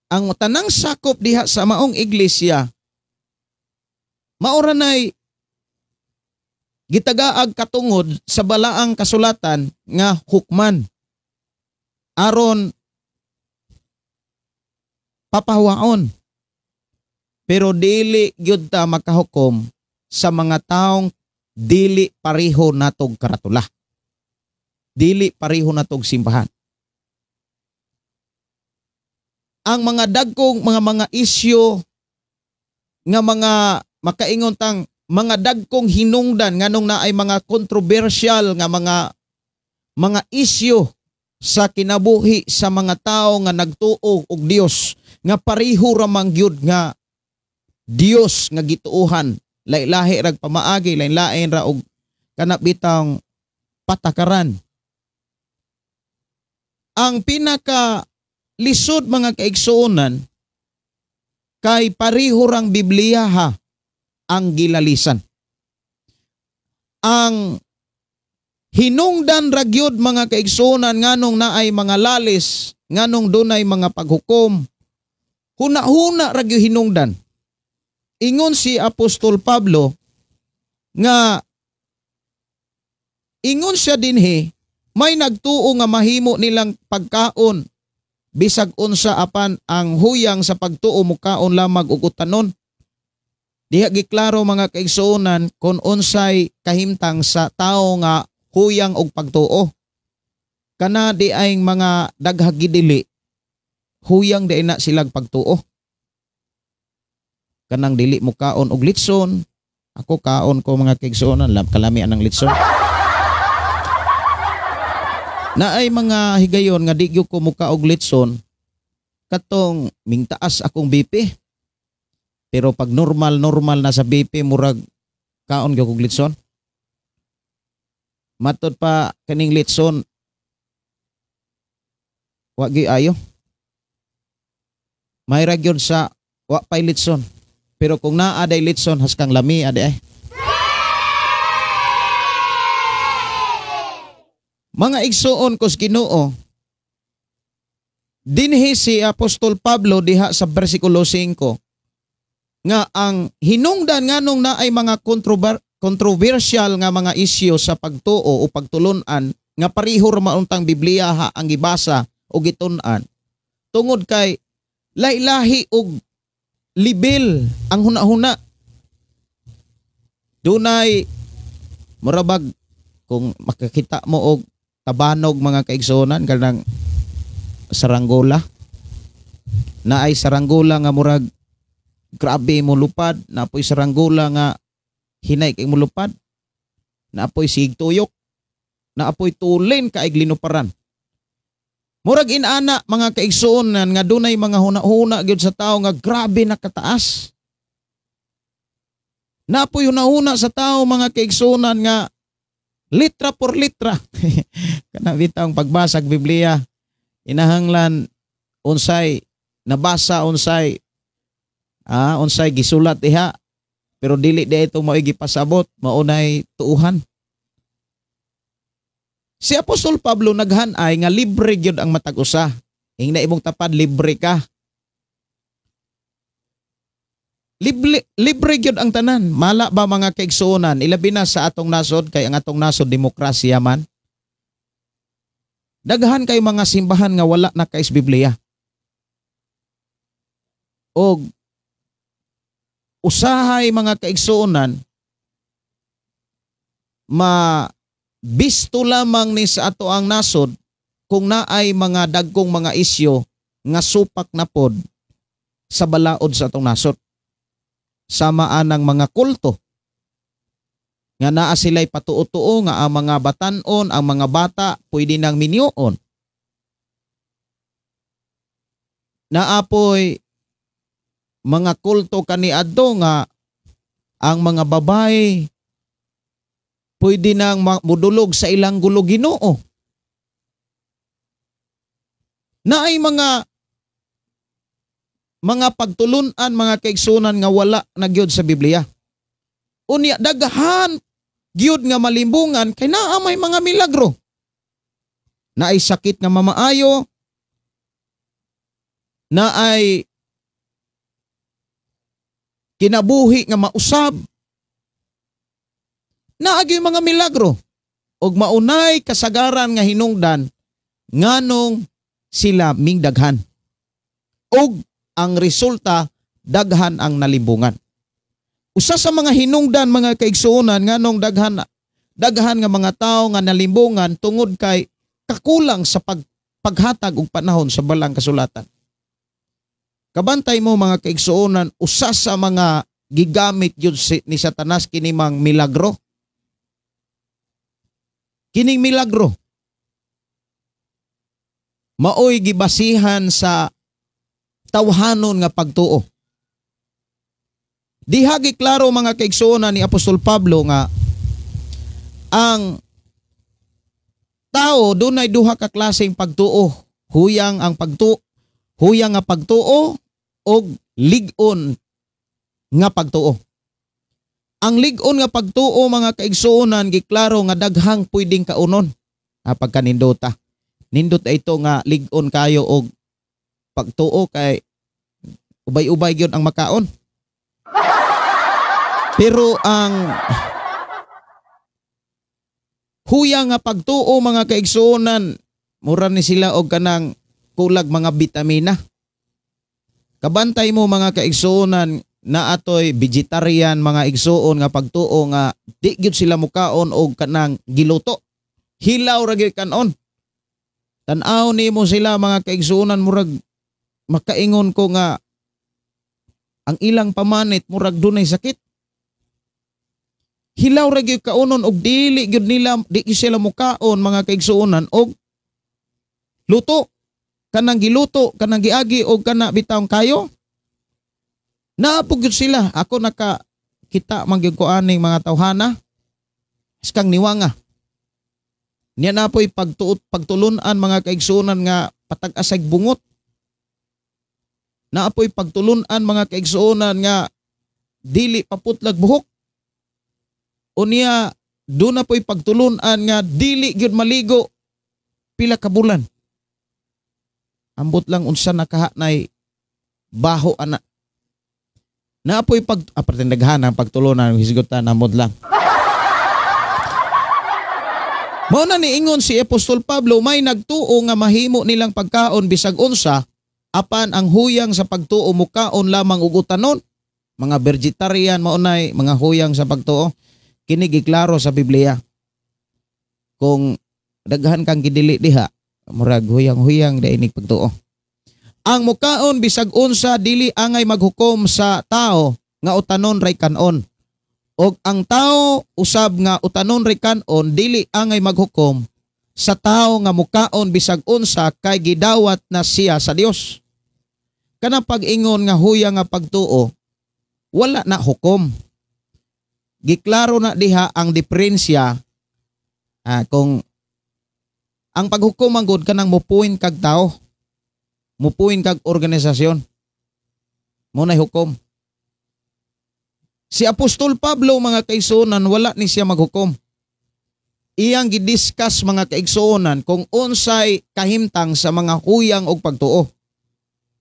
Ang tanang sakop diha sa maong iglesia, maura nay gitagaag katungod sa balaang kasulatan nga hukman aron papahawaon. Pero dili gyud ta makahukom sa mga taong dili pareho natog karatula, dili pareho natog simbahan. Ang mga dagkong mga isyu nga mga makaingon tang mga dagkong hinungdan nganong naay mga kontrobersyal nga mga isyu sa kinabuhi sa mga tao nga nagtuo og Dios, nga pareho ra man gyud nga Dios nga gituohan, lahi-lahi rag pamaagi, lain-lain ra og kanang bitang patakaran. Ang pinaka lisod mga kaigsuonan kay pareho rang Biblia ha ang gilalisan. Ang hinungdan ra gyud mga kaigsuonan nganong naay mga lalis, nganong dunay mga paghukom, huna-huna ra gyud hinungdan. Ingon si Apostol Pablo nga ingon siya dinhi, may nagtuo nga mahimo nilang pagkaon bisag unsa apan ang huyang sa pagtuo mukaon lamag og utanon. Diha giklaro mga kaigsuonan kon unsay kahimtang sa tawo nga huyang og pagtuo. Kana di ay mga daghag gidili, huyang di na silang pagtuo. Kanang dili mukaon og litson, ako kaon ko mga kaigsuonan, kalamian ng litson. Naay mga higayon nga di gyud ko muka og litson, katong mingtaas akong BP. Pero pag normal na sa BP, murag kaon gyud kog litson. Matod pa kaning litson, wa gyud ayo. May ra gyud sa wa pay litson. Pero kung naa day litson haskang lami ade ay. Mga igsuon kos Ginoo, dinhi si Apostol Pablo diha sa bersikulo 5 nga ang hinungdan nganong naay mga controversial nga mga isyu sa pagtuo o pagtulun-an nga pareho ra mauntang Biblia ha ang gibasa o gitun-an tungod kay lahi-lahi og libil ang huna-huna. Dunay murabag kung makakita mo og tabanog mga kaigsuonan kanang saranggola, naay saranggola nga murag grabe mo lupad, napoy saranggola nga hinay kay mo lupad, naapoy sigtuyok, naapoy tulin kaig linuparan. Murag inana mga kaigsuonan nga dunay mga huna-huna gyud sa tao nga grabe nakataas. Naapoy huna-huna sa tao mga kaigsuonan nga litra por litra. Kana bitawng pagbasag Biblia inahanglan unsay nabasa, unsay unsay gisulat diha, pero dili di ito mao'y gipasabot, maunay tuuhan. Si Apostol Pablo naghanay nga libre gyud ang matag usa. Ingna imong tapad, libre ka. Libre gyud ang tanan. Mala ba mga kaigsuonan, ilabi na sa atong nasod, kay ang atong nasod demokrasya man. Daghan kay mga simbahan nga wala na kay Biblia. Og usahay mga kaigsuonan ma bisto lamang ni sa ato ang nasod kung naay mga dagkong mga isyo nga supak na pod sa balaod sa atong nasod. Sama anang mga kulto nga naa sila'y patuo-tuo nga ang mga batan-on, ang mga bata pwede nang minyuon. Naapoy mga kulto kaniadto nga ang mga babae pwede nang mudulog sa ilang gulo Ginoo. Naay mga pagtulunan, mga kaigsunan nga wala na gyud sa Biblia. Unya daghan gyud nga malimbungan kay naa may mga milagro. Naay sakit nga mamaayo, naay kinabuhi nga mausab, naagyo'y mga milagro og maunay kasagaran nga hinungdan nganong sila mingdaghan. Og ang resulta, daghan ang nalimbungan. Usa sa mga hinungdan mga kaigsuonan nganong daghan nga mga tawo nga nalimbungan tungod kay kakulang sa paghatag og panahon sa balang kasulatan. Kabantay mo mga kaigsuonan, usa sa mga gigamit yun ni Satanas kini mang milagro. Kining milagro maoy gibasihan sa tawhanon nga pagtuo. Diha giklaro mga kaigsuonan ni Apostol Pablo nga ang tao dunay duha ka klaseng pagtuo, huyang ang pagtuo, huyang nga pagtuo og lig-on nga pagtuo. Ang lig-on nga pagtuo mga kaigsuonan giklaro nga daghang pwedeng kaunon. Pagkanindota. Nindot ito nga lig-on kayo og pagtuo kay ubay-ubay gyud ang makaon. Pero ang huyang nga pagtuo mga kaigsuonan, mura ni sila og kanang kulag mga bitamina. Kabantay mo mga kaigsuonan na atoy vegetarian mga igsuon nga pagtuo nga di gyud sila mukaon og kanang giluto. Hilaw ra gyud kanon. Tan-aw nimo sila mga kaigsuonan, murag makaingon ko nga ang ilang pamanit murag dunay sakit. Hilaw ra gyud kaunon og dili gyud nila, di gyud sila mukaon mga kaigsuonan og luto, kanang giluto, kanang giagi og kana bitawng kayo. Naapog gyud sila. Ako naka kita man gyud ko aning mga tawhana iskang niwanga. Niya na po'y pagtulunan mga kaigsuonan nga patag-asag bungot. Naapoy pagtulunan mga kaigsuonan nga dili paputlag buhok. Unya doon na po'y pagtulunan nga dili gyud maligo pila ka bulan. Ambot lang unsa nakahanay baho ana. Naapoy pag aparte daghan ang pagtulunan hisgutan ambot lang. Mao na niingon si Apostol Pablo, may nagtuo nga mahimo nilang pagkaon bisag unsa apan ang huyang sa pagtuo mukaon lamang og utanon. Mga vegetarian maunay mga huyang sa pagtuo. Kini giklaro sa Biblia. Kung daghan kang gidili diha, murag huyang-huyang dainig pagtuo. Ang mukaon bisag unsa dili angay maghukom sa tao nga utanon ray kanon. Og ang tao usab nga utanon ray kanon dili angay maghukom sa tao nga mukaon bisag unsa kay gidawat na siya sa Dios. Kanang pag-ingon nga huyang nga pagtuo, wala na hukom. Giklaro na diha ang diferensya kung ang paghukom ang good kanang mupuin kag tao, mupuin kag organisasyon, mo nay hukom. Si Apostol Pablo mga kaigsuonan wala ni siya maghukom. Iyang gidiscuss mga kaigsuonan kung unsay kahimtang sa mga huyang og pagtuo.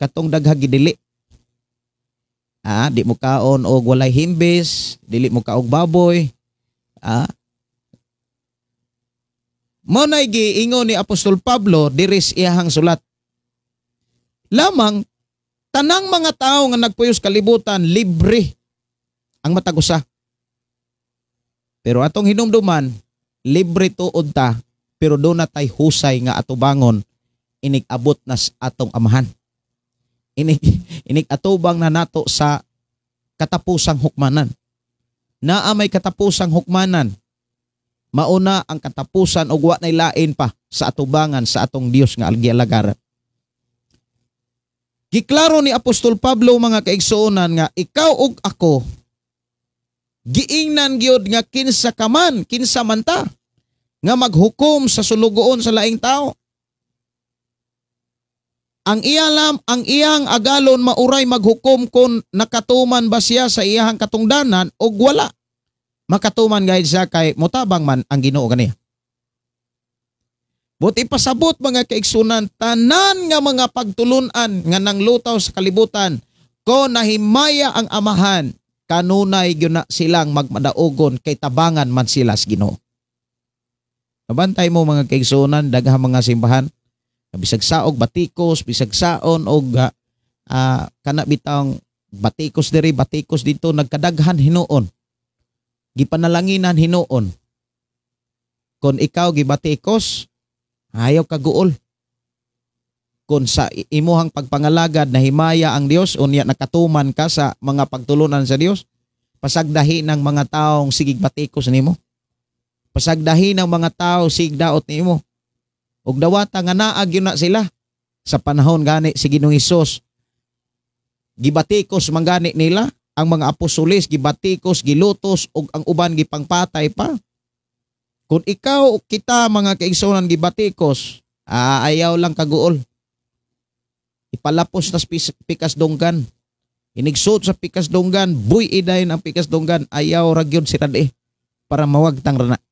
Katong daghang gidili. Di mo kaon og walay himbis, dili mo kaog baboy. Mao nay giingon ni Apostol Pablo diris iyahang sulat. Lamang tanang mga tawo nga nagpuyos kalibutan libre ang matag usa. Pero atong hinumduman, libre tuod ta, pero do na tay husay nga atubangon inig abot na sa atong amahan. Inig atubang na nato sa katapusang hukmanan. Naa may katapusang hukmanan. Mauna ang katapusan og wa nay lain pa sa atubangan sa atong Dios nga gialagaran. Giklaro ni Apostol Pablo mga kaigsuonan nga ikaw ug ako giingnan gyud nga kinsa ka man, kinsa man ta nga maghukom sa sulugoon sa laing tao. Ang iyalam, ang iyang agalon mauray maghukom kung nakatuman ba siya sa iyang katungdanan o wala. Makatuman gayud siya kay motabang man ang Ginoo kaniya. Buti pasabot mga kaigsunan, tanan nga mga pagtulunan nga nanglutaw sa kalibutan, ko nahimaya ang amahan, kanunay gyud na silang magmadaogon kay tabangan man sila sa Ginoo. Nabantay mo mga kaigsunan, daghang mga simbahan, bisag saog batikos, bisag saon og kana bitang batikos diri, batikos dito, nagkadaghan hinuon. Gipanalanginan hinuon. Kon ikaw gibatikos, ayaw kaguol. Kon sa imuhang pagpangalagad nahimaya ang Dios, unya nakatuman ka sa mga pagtulunan sa Dios, pasagdahi ng mga taong sigig batikos nimo. Pasagdahi ng mga tao sig daot nimo. Ug dawata nga naag yun na sila sa panahon gani si Ginoong Hesus. Gibatikos man gani nila ang mga apostoles, gibatikos, gilutos ug ang uban gipangpatay pa. Kung ikaw kita mga kaigsuonan gibatikos, ayaw lang kaguol. Ipalapos na pikas donggan. Inigsuot sa pikas donggan, buy idayon ang pikas donggan, ayaw ra gyud si rad para mawagtang rana.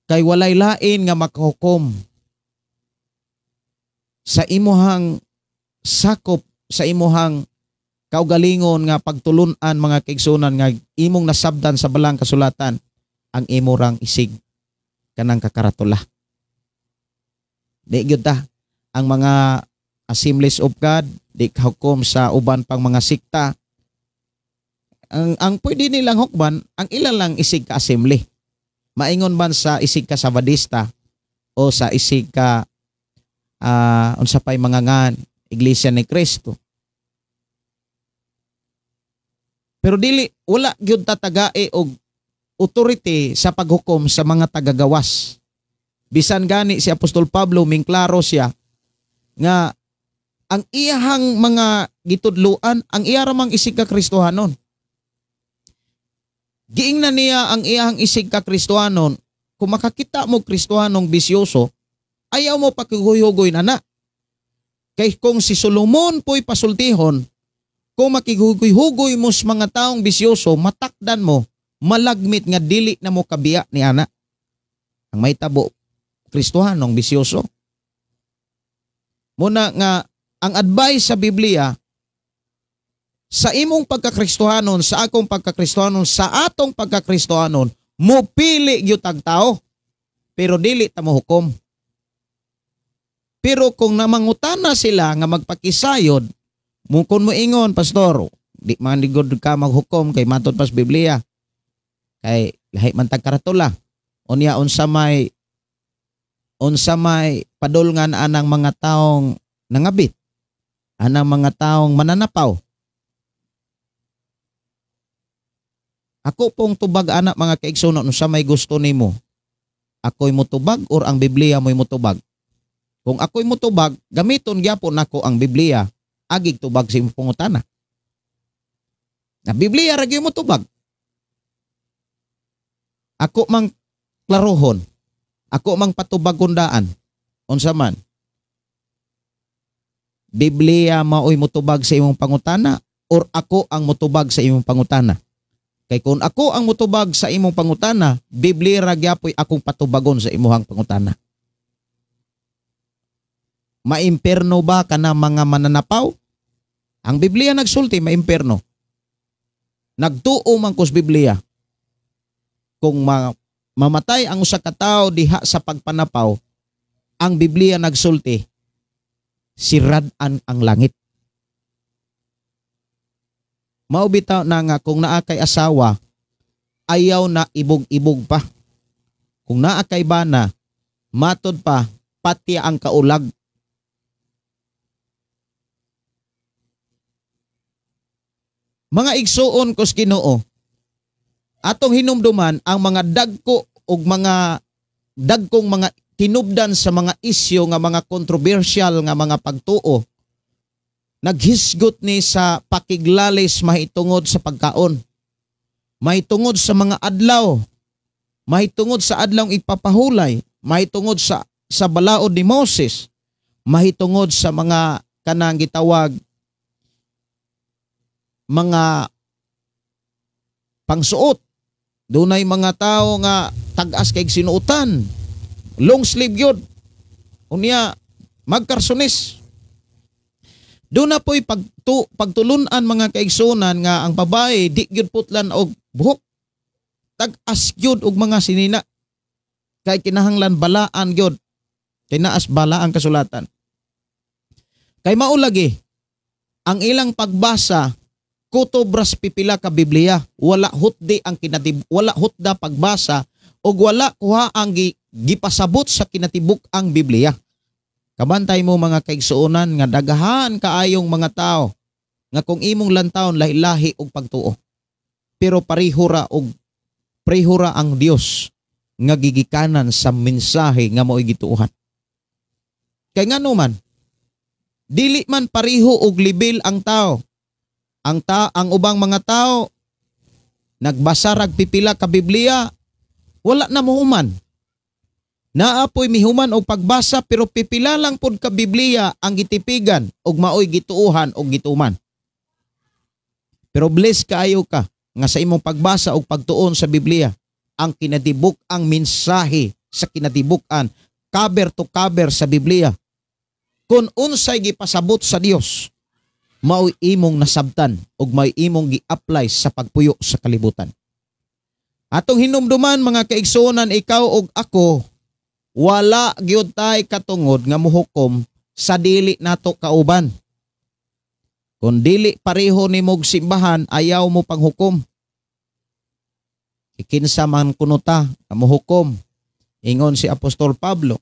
Kay walay lain nga makahukom sa imuhang sakop, sa imuhang kaugalingon nga pagtulunan mga kaigsuonan nga imong nasabdan sa balang kasulatan ang imurang isig kanang kakaratula. Di gyud ta ang mga Assemblies of God di kahukom sa uban pang mga sikta. Ang pwede nilang hukban ang ilan lang isig ka assembly. Maingon man sa isig ka Sabadista o sa isig ka unsa pay mga ngan Iglesia ni Cristo. Pero dili wala gyud tatagae og authority sa paghukom sa mga tagagawas. Bisan gani si Apostol Pablo mingklaro siya nga ang iyahang mga gitudluan ang iya ra mang isig ka Kristohanon. Giingnan niya ang iyahang isig ka Kristohanon. Kung makakita mo Kristohanong bisyoso, ayaw mo pakiguyogoy na na. Kay kung si Solomon po'y pasultihon, Kung makighugoy-hugoy mo sa mga taong bisyoso, matakdan mo, malagmit nga dili na mo kabiya ni ana. Ang may tabo, Kristohanong bisyoso. Muna nga, ang advice sa Biblia, sa imong pagkakristohanon, sa akong pagkakristohanon, sa atong pagkakristohanon, mupili gyud tag tao, pero dili ta mohukom. Pero kung namangutana sila nga magpakisayod, kung moingon, pastor, di man good ka maghukom kay matod pas Biblia. Kay lahi man tag karatula. Unya unsa may padulngan anang mga taong nangabit, anang mga taong mananapaw. Ako pong tubag anak mga kaigsunon, unsa may gusto nimo? Ako'y motubag or ang Biblia mo'y motubag? Kung ako'y motubag, gamiton gyapon nako ang Biblia, agig tubag sa imong pangutana. Na Biblia ra gyud motubag. Ako mang klarohon, ako mang patubagon daan. Unsa man? Biblia maoy motubag sa imong pangutana or ako ang motubag sa imong pangutana? Kay kung ako ang motubag sa imong pangutana, Biblia ra gyapoy akong patubagon sa imuhang pangutana. Maimperno ba kana mga mananapaw? Ang Biblia nagsulti maimperno. Nagtuo man kus Biblia. Kung mamatay ang usa ka tawo diha sa pagpanapaw, ang Biblia nagsulti sirad-an ang langit. Mao bitaw na nga kung naa kay asawa, ayaw na ibog-ibog pa. Kung naa kay bana, matod pa, pati ang kaulag. Mga igsuon kos Ginoo, atong hinumduman ang mga dagko og mga dagkong mga tinubdan sa mga isyu nga mga kontrobersyal nga mga pagtuo, naghisgot ni sa pakiglalis mahitungod sa pagkaon, mahitungod sa mga adlaw, mahitungod sa adlawng ipapahulay, mahitungod sa balaod ni Moses, mahitungod sa mga kanang gitawag mga pangsuot. Dunay mga tao nga tag-as kay sinuotan, long sleeve gyud, unya magkarsonis. Doon na po'y pagtulunan mga kaigsunan nga ang babae di gyud putlan og buhok, tag-as gyud og mga sinina, kay kinahanglan balaan gyud, kay naas bala ang kasulatan. Kay mao lagi ang ilang pagbasa kutob ras pipila ka Biblia, wala hutdi ang wala hutda pagbasa og wala kuha ang gipasabot sa kinatibuk ang Biblia. Kabantay mo mga kaigsuonan nga daghan kaayong mga tao nga kung imong lantawon lahi-lahi og pagtuo. Pero parihura ang Dios nga gigikanan sa mensahe nga mao'y gituohan. Kay ngano man, dili man pareho og level ang tao. Ang ubang mga tao nagbasa rag pipila ka Biblia, wala na mohuman. Naapoy mihuman og pagbasa pero pipila lang pod ka Biblia ang gitipigan og maoy gituohan og gituman. Pero bless kaayo ka nga sa imong pagbasa og pagtuon sa Biblia, ang kinatibuk ang mensahe sa kinatibuk-an, cover to cover sa Biblia. Kung unsay gipasabot sa Dios, maoy imong nasabtan og may imong gi-apply sa pagpuyo sa kalibutan. Atong hinumduman mga kaigsuonan, ikaw og ako, wala gyud tay katungod nga mohukom sa dili nato kauban. Kung dili pareho nimog simbahan, ayaw mo panghukom. Ikinsa man kuno ta nga mohukom, ingon si Apostol Pablo.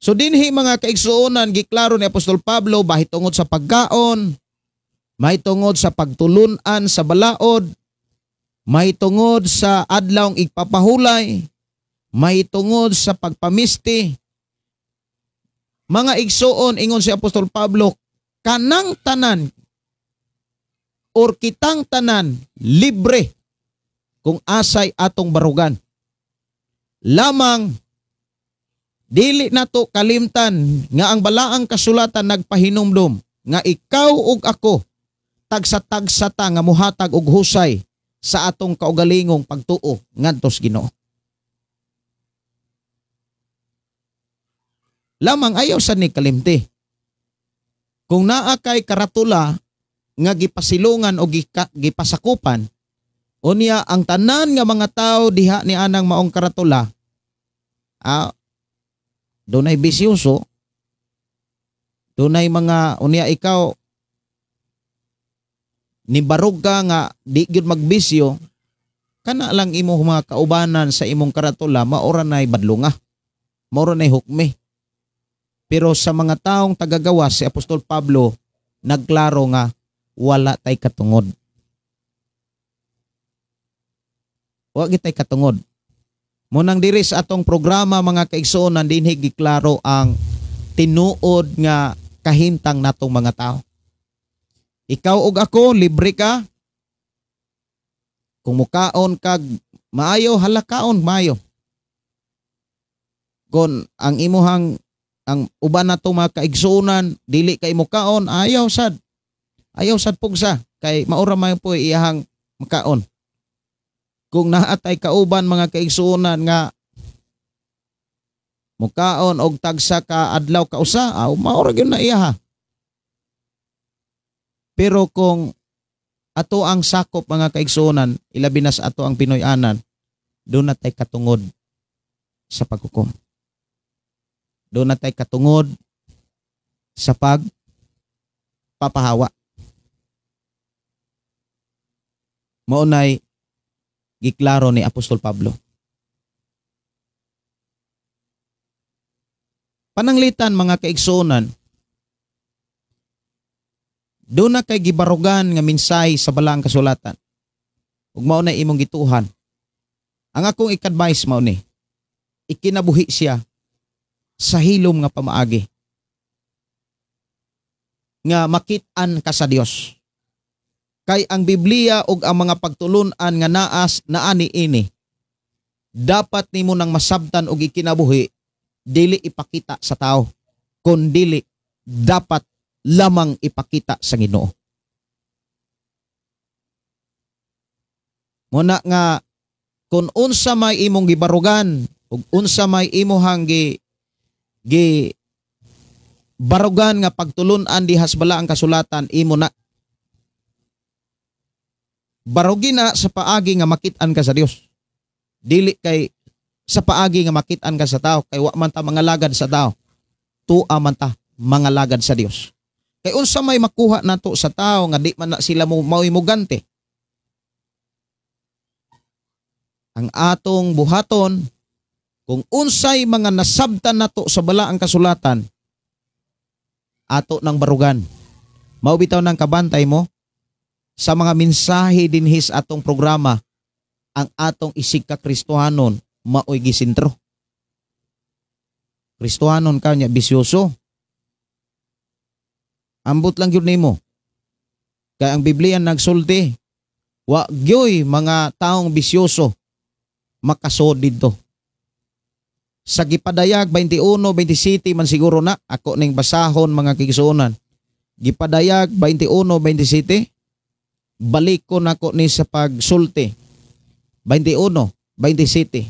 So dinhi mga kaigsuonan, giklaro ni Apostol Pablo mahitungod sa pagkaon, mahitungod sa pagtulunan sa balaod, mahitungod sa adlawng igpapahulay, mahitungod sa pagpamisti. Mga igsuon, ingon si Apostol Pablo, kanang tanan or kitang tanan libre kung asay atong barugan. Lamang dili nato kalimtan nga ang balaang kasulatan nagpahinumdum nga ikaw ug ako Tagsa-tagsa ta nga muhatag og husay sa atong kaugalingong pagtuo ngadto sa Ginoo. Lamang ayaw sa ni kalimti. Kung naa kay karatula nga gipasilungan o gipasakupan, unya ang tanan nga mga tao diha ni anang maong karatula, dunay bisyoso, dunay mga unya ikaw nibarog ka nga di gyud magbisyo, kana lang imo mga kaubanan sa imong karatula maora nay badlunga, maora nay hukmi. Pero sa mga taong tagagawas, si Apostol Pablo nagklaro nga wala tay katungod. Wa gitay katungod. Munang diri sa atong programa mga kaigsuonan, dinhi giklaro ang tinuod nga kahimtang natong mga tao. Ikaw ug ako, libre ka. Kung mukaon kag maayo, halakaon maayo. Kung ang imuhang ang uban nato mga kaigsuonan dili kay mukaon, ayaw sad. Ayaw sad pugsa kay maura man po iyahang makaon. Kung naatay kauban mga kaigsuonan nga mukaon og tagsa ka adlaw kausa, maura gyud na iya ha. Pero kung ato ang sakop mga kaigsuonan, ilabi na sa ato ang Pinoy-anan, doon na tay katungod sa paghukom. Doon na tay katungod sa pagpapahawa. Mao nay giklaro ni Apostol Pablo. Pananglitan mga kaigsuonan, doon na kay gibarugan nga mensahe sa balaang kasulatan. Ug mao na imong gituhan. Ang akong ik-advise mao ni, ikinabuhi siya sa hilom nga pamaagi nga makit-an ka sa Dios. Kay ang Biblia ug ang mga pagtulun-an nga naas naani ini, dapat nimo nang masabtan og ikinabuhi, dili ipakita sa tao, kun dili dapat lamang ipakita sa Ginoo. Muna nga kung unsa may imong gibarugan ug unsa may imuhang gi barugan nga pagtulun-an diha sa balaang kasulatan, imo na barugi na sa paagi nga makit-an ka sa Dios. Dili kay sa paagi nga makit-an ka sa tao, kay wa man ta mga lagad sa tao, tua man ta mga lagad sa Dios. Kay unsa may makuha nato sa tao nga di man na sila mao'y mugante. Ang atong buhaton, kung unsay mga nasabtan nato sa balaang kasulatan, ato ng barugan. Mao bitaw ng kabantay mo sa mga mensahe dinhis atong programa, ang atong isig ka Kristohanon maoy gisentro. Kristohanon ka nya bisyoso. Ambot lang gyud nimo. Kay ang Biblia nagsulti, wa gyoy mga taong bisyoso makasod didto. Sa gipadayag 21:27 man siguro na ako ning basahon mga kigsuonan. Gipadayag 21:27, balik ko nako ni sa pagsulti. 21:27.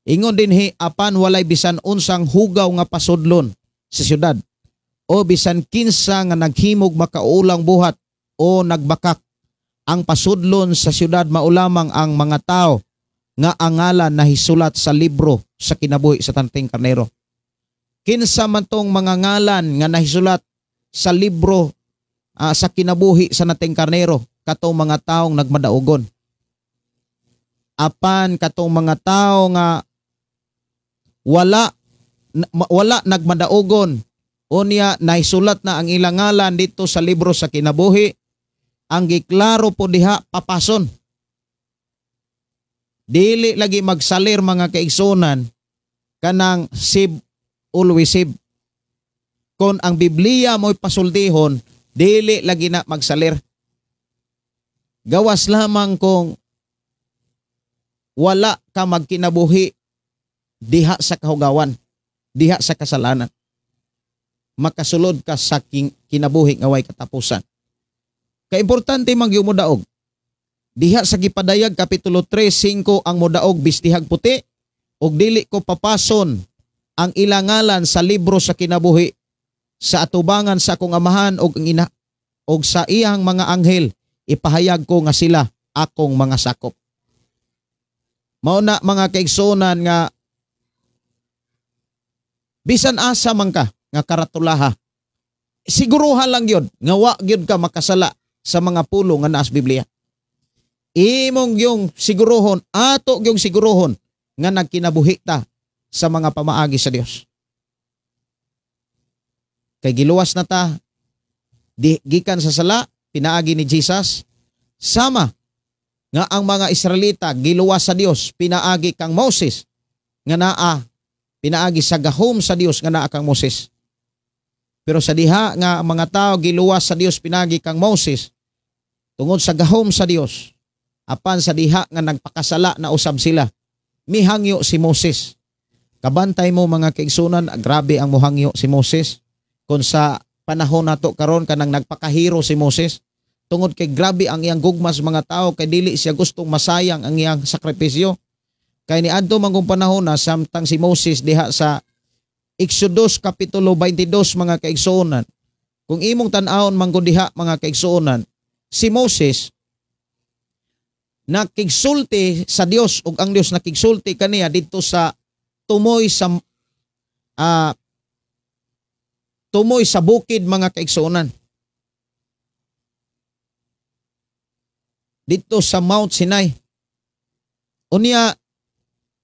Ingon dinhi, apan walay bisan unsang hugaw nga pasudlon sa syudad o bisan kinsa nga naghimog makaulang buhat o nagbakak. Ang pasudlon sa syudad maulamang ang mga tao nga ang ngalan nahisulat sa libro sa kinabuhi sa Tanting Karnero. Kinsa man tong mga ngalan nga nahisulat sa libro sa kinabuhi sa Nating Karnero, katong mga taong nagmadaugon. Apan katong mga tao nga wala nagmadaugon, unya nahisulat na ang ilang ngalan dito sa libro sa kinabuhi, ang giklaro po diha papason. Dili lagi magsalir mga kaigsunan kanang sib always sib. Kon ang Biblia mo'y pasultihon, dili lagi na magsalir. Gawas lamang kung wala ka magkinabuhi diha sa kahugawan, diha sa kasalanan. Makasulod ka sa kinabuhi nga way katapusan. Kay importante man gyud modaog. Diha sa gipadayag kapitulo 3:5 ang modaog bistihag puti ug dili ko papason ang ilangalan sa libro sa kinabuhi sa atubangan sa akong amahan og ang ina og sa iyang mga anghel ipahayag ko nga sila akong mga sakop. Mao na mga kaigsuonan nga bisan asa man ka nga karatulaha, siguruha lang gyud nga wa gyud ka makasala sa mga pulo nga naa sa Biblia. Imong gyung siguruhon, ato gyung siguruhon nga nagkinabuhi ta sa mga pamaagi sa Dios. Kay giluwas na ta di, gikan sa sala pinaagi ni Jesus, sama nga ang mga Israelita giluwas sa Dios pinaagi kang Moses nga naa pinaagi sa gahom sa Dios nga naa kang Moses. Pero sa diha nga ang mga tao giluwas sa Dios pinaagi kang Moses tungod sa gahom sa Dios, apan sa diha nga nagpakasala na usab sila, mihangyo si Moses. Kabantay mo mga kaigsunan, grabe ang mohangyo si Moses. Kung sa panahon nato karon kanang nagpakahiro si Moses, tungod kay grabe ang iyang gugma sa mga tao kay dili siya gustong masayang ang iyang sakripisyo. Kay niadto man kung panahon na samtang si Moses diha sa Exodus kapitulo 22 mga kaigsuonan. Kung imong tan-awon man gud diha mga kaigsuonan, si Moses nakigsulti sa Dios ug ang Dios nakigsulti kaniya didto sa tumoy sa tumoy sa bukid mga kaigsuonan. Didto sa Mount Sinai. Unya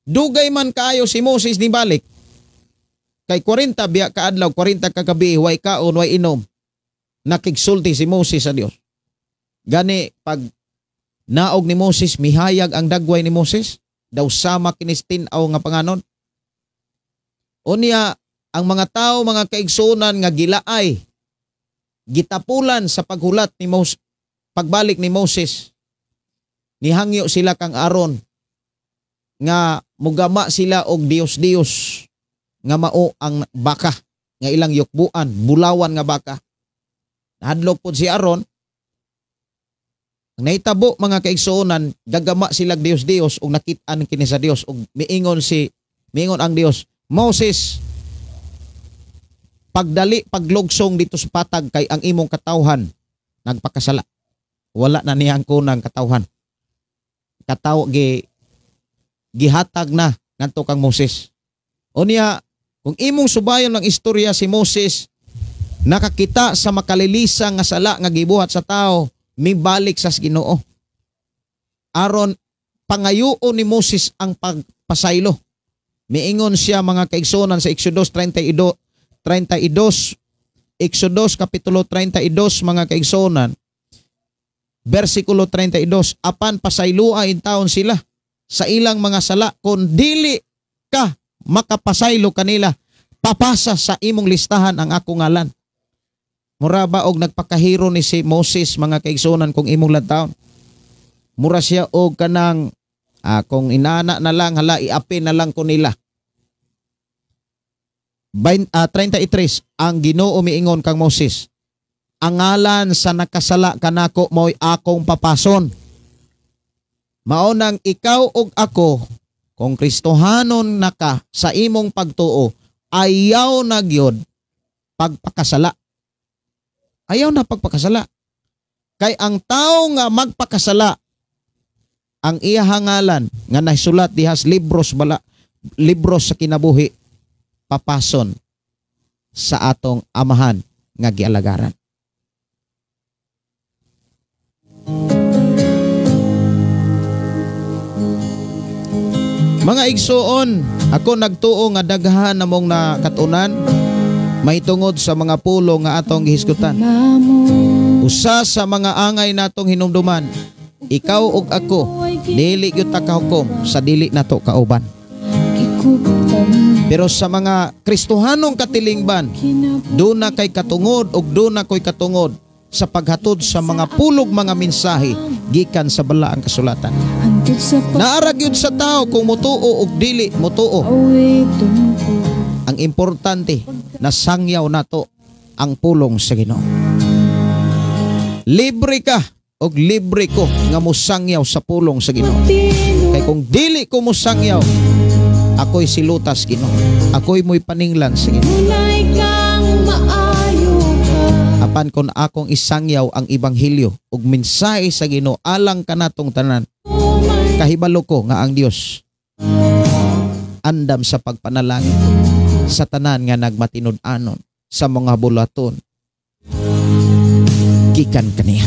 dugay man kaayo si Moses nibalik. Kay 40 biya kaadlaw, 40 kagabi, way kaon, way inom. Nakigsulti si Moses sa Dios. Gani pag naog ni Moses, mihayag ang dagway ni Moses, daw sama kinis tin-aw nga panganon. Unya ang mga tao mga kaigsuonan nga gilaay, gitapulan sa paghulat ni Moses, pagbalik ni Moses, nihangyo sila kang Aaron nga mugama sila og Dios-Dios nga mao ang baka nga ilang yukbuan, bulawan nga baka. Nahadlok pod si Aaron. Ang nahitabo mga kaigsuonan, gagama sila Dios-Dios ug nakit-an kini sa Dios ug miingon ang Dios, Moses, pagdali paglugsong dito sa patag kay ang imong katawhan nagpakasala. Wala na niyang kunang katawhan. Kataw gihatag na ngadto kang Moses. Unya, kung imong subayon ng istorya si Moses nakakita sa makalilisa nga sala nga gibuhat sa tao, mibalik sa Ginoo. Aron pangayuon ni Moses ang pagpasaylo. Miingon siya mga kaigsuonan sa Exodus 32, Exodus kapitulo 32 mga kaigsuonan, versikulo 32, apan pasaylua in taon sila sa ilang mga sala, kon dili ka makapasaylo kanila, papasa sa imong listahan ang akong ngalan. Mura ba og nagpakahiro ni si Moses mga kaigsuonan kung imong lantawon? Mura siya og kanang kung inana na lang, hala iapin na lang ko nila. 33, ang Ginoo miingon kang Moses, ang ngalan sa nakasala kanako mo'y akong papason. Mao nang ikaw ug ako, kung Kristohanon na ka sa imong pagtuo, ayaw na gyud pagpakasala. Ayaw na pagpakasala. Kay ang tao nga magpakasala, ang iyahang ngalan nga nasulat dihas libros bala, libros sa kinabuhi, papason sa atong amahan nga gialagaran. Mga igsuon, ako nagtuo nga daghan namong nakatunan mahitungod sa mga pulo nga atong gihisgutan. Usa sa mga angay natong hinumduman, ikaw ug ako dili gyud ta kahukom sa dili nato kauban. Pero sa mga Kristohanong katilingban, duna kay katungod ug duna koy katungod sa paghatod sa mga pulog mga mensahe gikan sa balaang kasulatan. Naara gyud sa tao kung mutuo og dili mutuo. Ang importante, nasangyaw nato ang pulong sa Ginoo. Libre ka og libre ko nga mosangyaw sa pulong sa Ginoo. Kay kung dili ko mosangyaw, ako'y silutas Ginoo. Ako'y mo'y paninglan sa Ginoo. Apan kon akong isangyaw ang ebanghelyo ug mensahe sa Ginoo alang kanatong tanan, kahibalo ko nga ang Dios andam sa pagpanalangin sa tanan nga nagmatinud-anon sa mga bulaton gikan kaniya.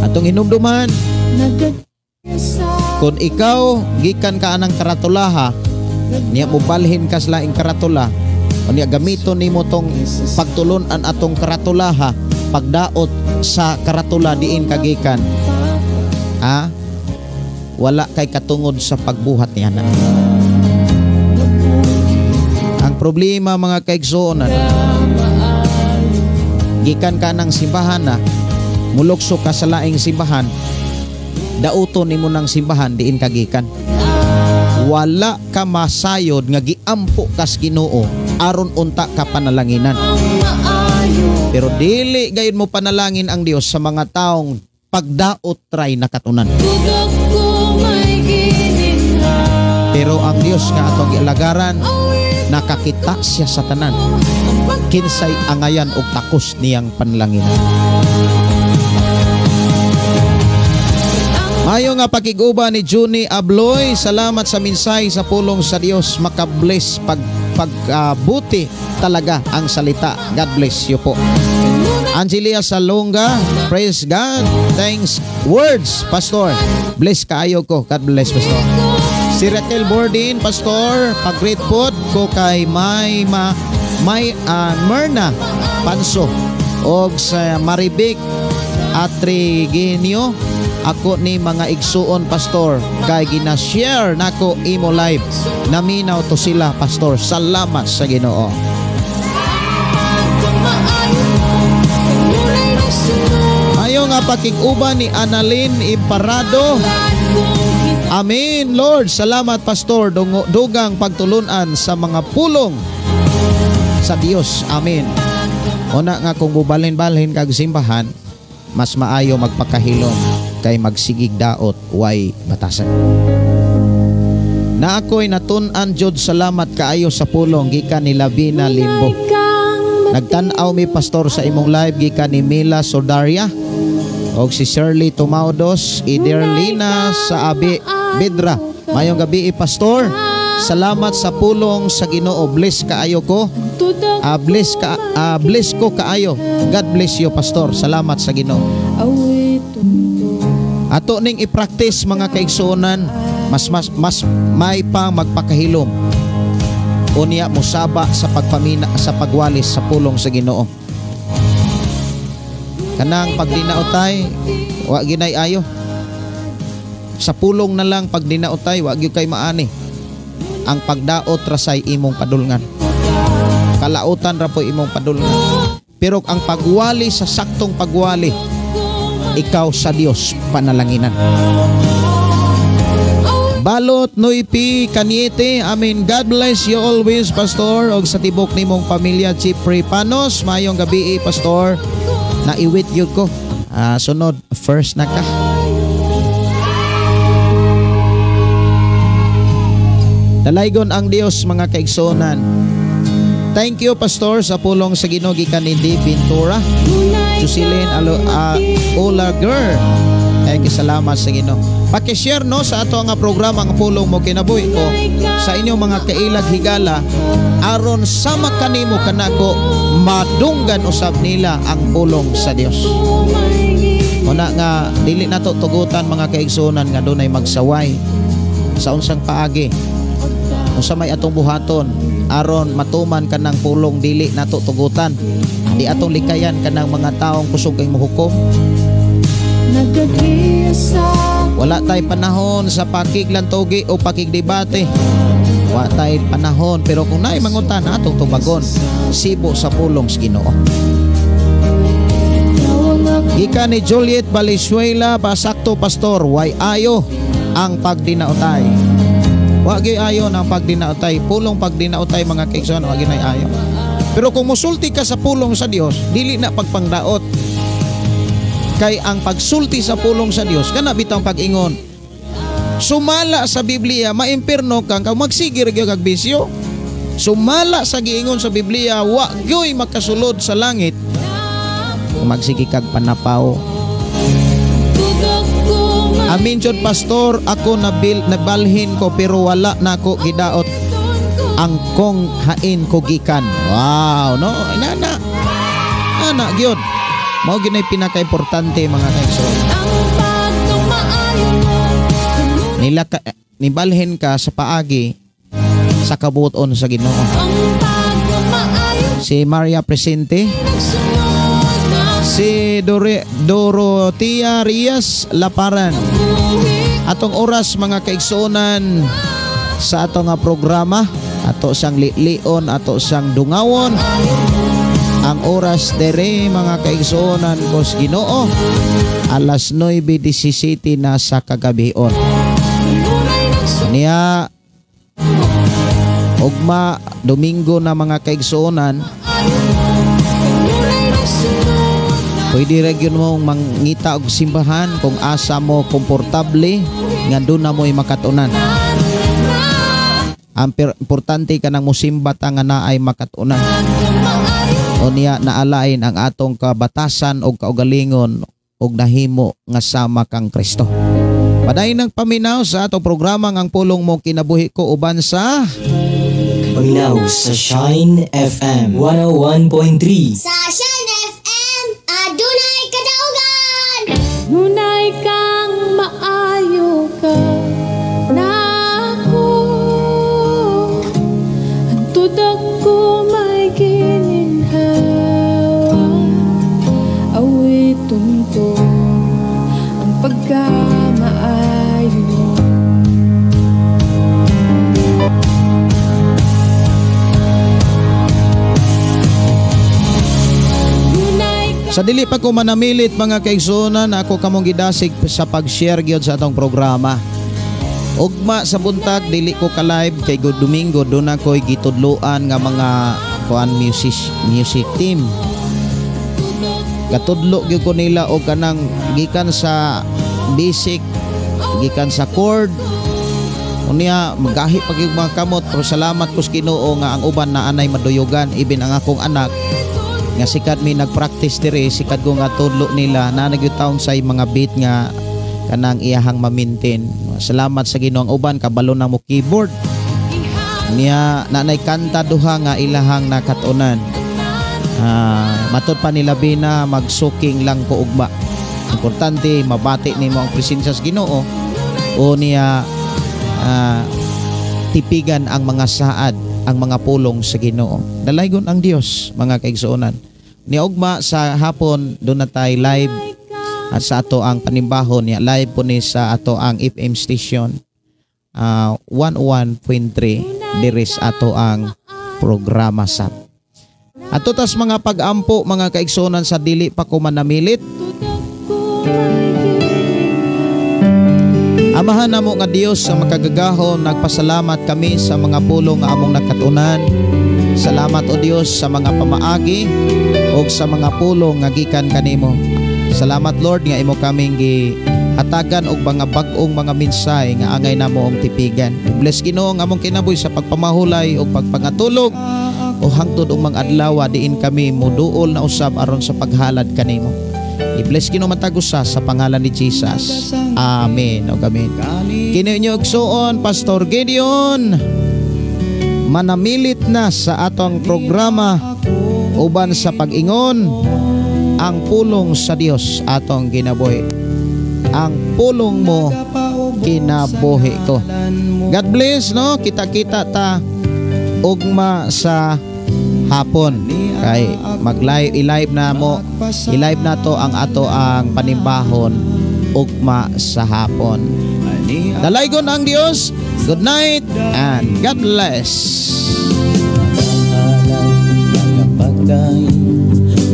Atong hinumduman, kung ikaw gikan ka anang karatulaha, niya mobalhin ka sa laing karatula, o niya gamiton nimo tong pagtulon-an atong karatulaha, pagdaot sa karatula diin ka gikan, ha? Wala kay katungod sa pagbuhat niya na. Ang problema mga kaigsuonan, gikan ka ng simbahan na, mulukso ka sa laing simbahan, dauto nimo ng simbahan diin ka gikan. Wala ka masayod nga giampo kas Ginoo aron unta ka panalanginan. Pero dili gayud mo panalangin ang Dios sa mga taong pagdaot try nakatunan. Pero ang Dios nga atong gialagaran, nakakita siya sa tanan. Kinsay angayan og takos niyang panalangin. Mayo nga pakiguba ni Juni Abloy, salamat sa mensahe sa pulong sa Dios, makabless pagbuti talaga ang salita. God bless you po. Angelia Salonga, praise God. Thanks words, Pastor. Bless kaayo ko. God bless, Pastor. Si Raquel Bordin, Pastor, pag-greet pod ko kay May Myrna Panso og sa Maribik Atrigenio. Ako ni mga igsuon, Pastor, kay gina-share nako imo live. Naminaw to sila, Pastor. Salamat sa Ginoo. Ayo nga pakig-uban ni Annalyn Imparado. Amen, Lord. Salamat, Pastor. Dugang pagtulunan sa mga pulong sa Dios. Amen. Una nga kung bubalhin-balhin kag simbahan, mas maayo magpakahilom kay magsigig daot way batasan. Na ako'y natun-an jud, salamat kaayo sa pulong gikan ni Labina Limbo. Nagtan-aw mi, Pastor, sa imong live gikan ni Mila Sodaria og si Shirley Tumaudos, Iderlina sa Abi Bidra. Mayong gabi, Pastor. Salamat sa pulong sa Ginoo. Bless kaayo ko. Bless bless ko kaayo. God bless you, Pastor. Salamat sa Ginoo. Ato ning i-practice mga kaigsuonan, mas may pang magpakahilom. Unya mosaba sa pagpamina sa pagwalis sa pulong sa Ginoo. Kanang pagdinautay, wa ginay ayo. Sa pulong na lang pagdinautay, wa gyud kay maani. Ang pagdaot rasay imong padulngan. Kalautan ra po imong padulngan. Pero ang pagwali sa saktong pagwali, ikaw sa Dios panalanginan. Balot Noypi Caniete, amen. God bless you always, Pastor, og sa tibok nimong pamilya, Jeffrey Panos. Mayong gabi, Pastor. Naiwit yun ko. Sunod, first na ka. Dalaygon ang Dios mga kaigsuonan. Thank you, Pastor, sa pulong sa Ginoo gikan ni D. Ventura. Jocelyn Olager. Thank you, salamat sa Ginoo. Paki-share no sa ato nga programa ang Pulong Mo Kinabuhi ko sa inyong mga kailag higala aron sama kanimo kanako madunggan usab nila ang pulong sa Dios. Una nga dili nato tugutan mga kaigsuonan nga dunay magsaway sa unsang paagi. Unsa may atong buhaton aron matuman kanang pulong dili nato tugutan. Di atong likayan kanang mga taong kusog kay mohukom. Wala tay panahon sa pakiglantogi o pakigdebate. Wala tay panahon, pero kung naay mangutan atong tubagon sibo sa pulong sa Ginoo. Gikan ni Juliet Valenzuela, pasakto Pastor, way ayo ang pagdinautay. Wa gyud ayo ang pagdinautay. Pulong pagdinautay mga kaigsoon, wa gyud ayo. Pero kung musulti ka sa pulong sa Dios, dili na pagpangdaot. Kay ang pagsulti sa pulong sa Dios kana bitang pag-ingon. Sumala sa Biblia, maimpirno kang kang magsige ra gyud kag bisyo. Sumala sa giingon sa Biblia, wa gyoy makasulod sa langit kung magsige kag panapaw. Amin jud pastor, ako nabalhin ko pero wala na ako gidaot ang kong hain ko gikan. Wow, no? Inana. Ana gyud. Mao gyud nay pinakaimportante mga kaigsoon. Nila ka, nibalhin ka sa paagi sa kabuoton sa Ginoo. Si Maria Presente, si Dorotea Rias Laparan. Atong oras mga kaigsuonan sa atong programa, ato sang lilion, ato sang dungawon. Ang oras dere mga kaigsuonan kos Ginoo, alas 9:17 na sa kagabion. Niya ugma Domingo na mga kaigsuonan, pwede ra gyud mong mangita og simbahan kung asa mo komportable nga doon na mo'y makatunan. Ang importante kanang mosimba ta nga naay makatunan. O niya naalain ang atong kabatasan og kaugalingon og nahimo nga sama kang Kristo. Padayon ng paminaw sa atong programa ang Pulong Mo Kinabuhi Ko uban sa Paminaw sa Shine FM 101.3. Sa Shine FM, adunay kadaugan. Nunay kang maayo ka nako, antud ako may gininhawa, awiton ko ang pagkamaayo mo. Sa dili pa ko manamilit mga kaigsuonan, ako kamong gidasig sa pag-share gyud sa atong programa. Ugma sa buntag dili ko ka-live kay good Domingo doon ako'y gitudloan nga mga kuan music team. Katudlo gyud ko nila og kanang gikan sa basic, gikan sa chord. Unya magahi pa gyud mga kamot, pero salamat ko sa Ginoo nga ang uban na anay maduyugan, even ang akong anak nga sikat mi nagpractice diri, sikat ko nga tudlo nila na nagyutaon sa mga beat nga kanang iyahang ma-maintain. Salamat sa Ginoo ang uban kabalo na mo keyboard. Niya nanay kanta duha nga ilahang nakatunan. Matud pa nila bina magsuking lang ko ugma. Importante mabati nimo ang presensya sa Ginoo o niya tipigan ang mga saad, ang mga pulong sa Ginoo. Dalaygon ang Dios mga kaigsuonan. Niugma sa hapon doon na tayo live at sa ato ang panimbahon niya live po ni sa ato ang FM station 101.3 diris ato ang programa sap. Ato tas mga pag-ampo mga kaigsuonan sa dili pa ko manamilit. Amahan namo nga Dios sa makagagahom, nagpasalamat kami sa mga pulong nga among nakatunan. Salamat o Dios sa mga pamaagi o sa mga pulong nga gikan kanimo. Salamat Lord nga imo kaming gihatagan og mga bag-ong mga mensahe nga angay namo ang tipigan. Bless Ginoo ang among kinabuhi sa pagpamahulay o pagpangatulog o hangtod og mga adlaw diin kami moduol na usab aron sa paghalad kanimo. I-bless Ginoo matag usa sa pangalan ni Jesus. Amen. O amen. Kini inyo igsuon Pastor Gideon manamilit na sa atong programa uban sa pag-ingon ang pulong sa Dios atong ginabuhi. Ang pulong mo kinabuhi ko. God bless, no? Kita-kita ta ugma sa hapon kay mag-live, i-live na mo, i-live na to ang ato ang panimbahon ugma sa hapon. Dalaygon ang Dios. Good night and God bless.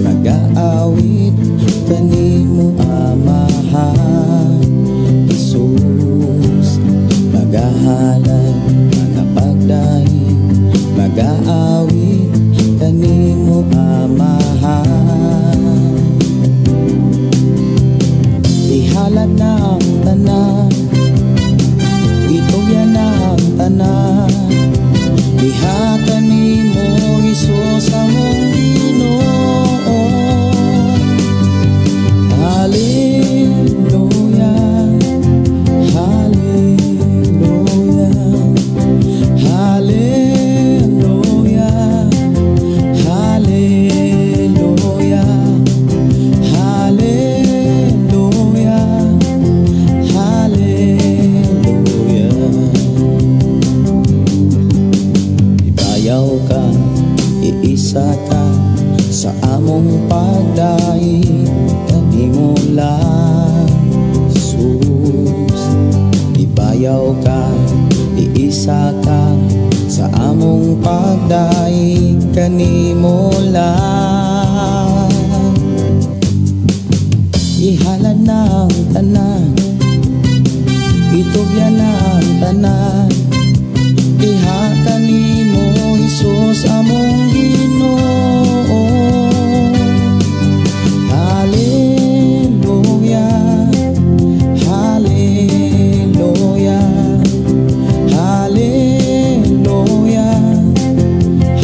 Nagaawit kanimo Amahan Jesus, magahalad, magapagdaig, magaawit kanimo. ka, iisa ka sa among pagdaig kanimo lang. Ihalad na ang tanan, itugyan na ang tanan, diha kanimo, Hesus, among Ginoo. Hallelujah, Hallelujah, Hallelujah,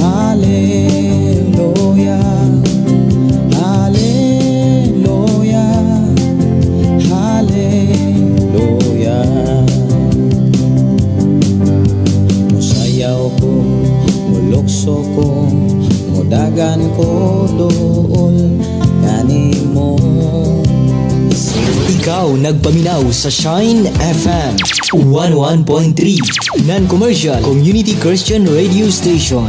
Hallelujah, Hallelujah, Hallelujah. Musayaw ko, mulukso ko, mudagan ko duol kanimo. Ikaw nagpaminaw sa Shine FM 101.3 Non-commercial Community Christian Radio Station.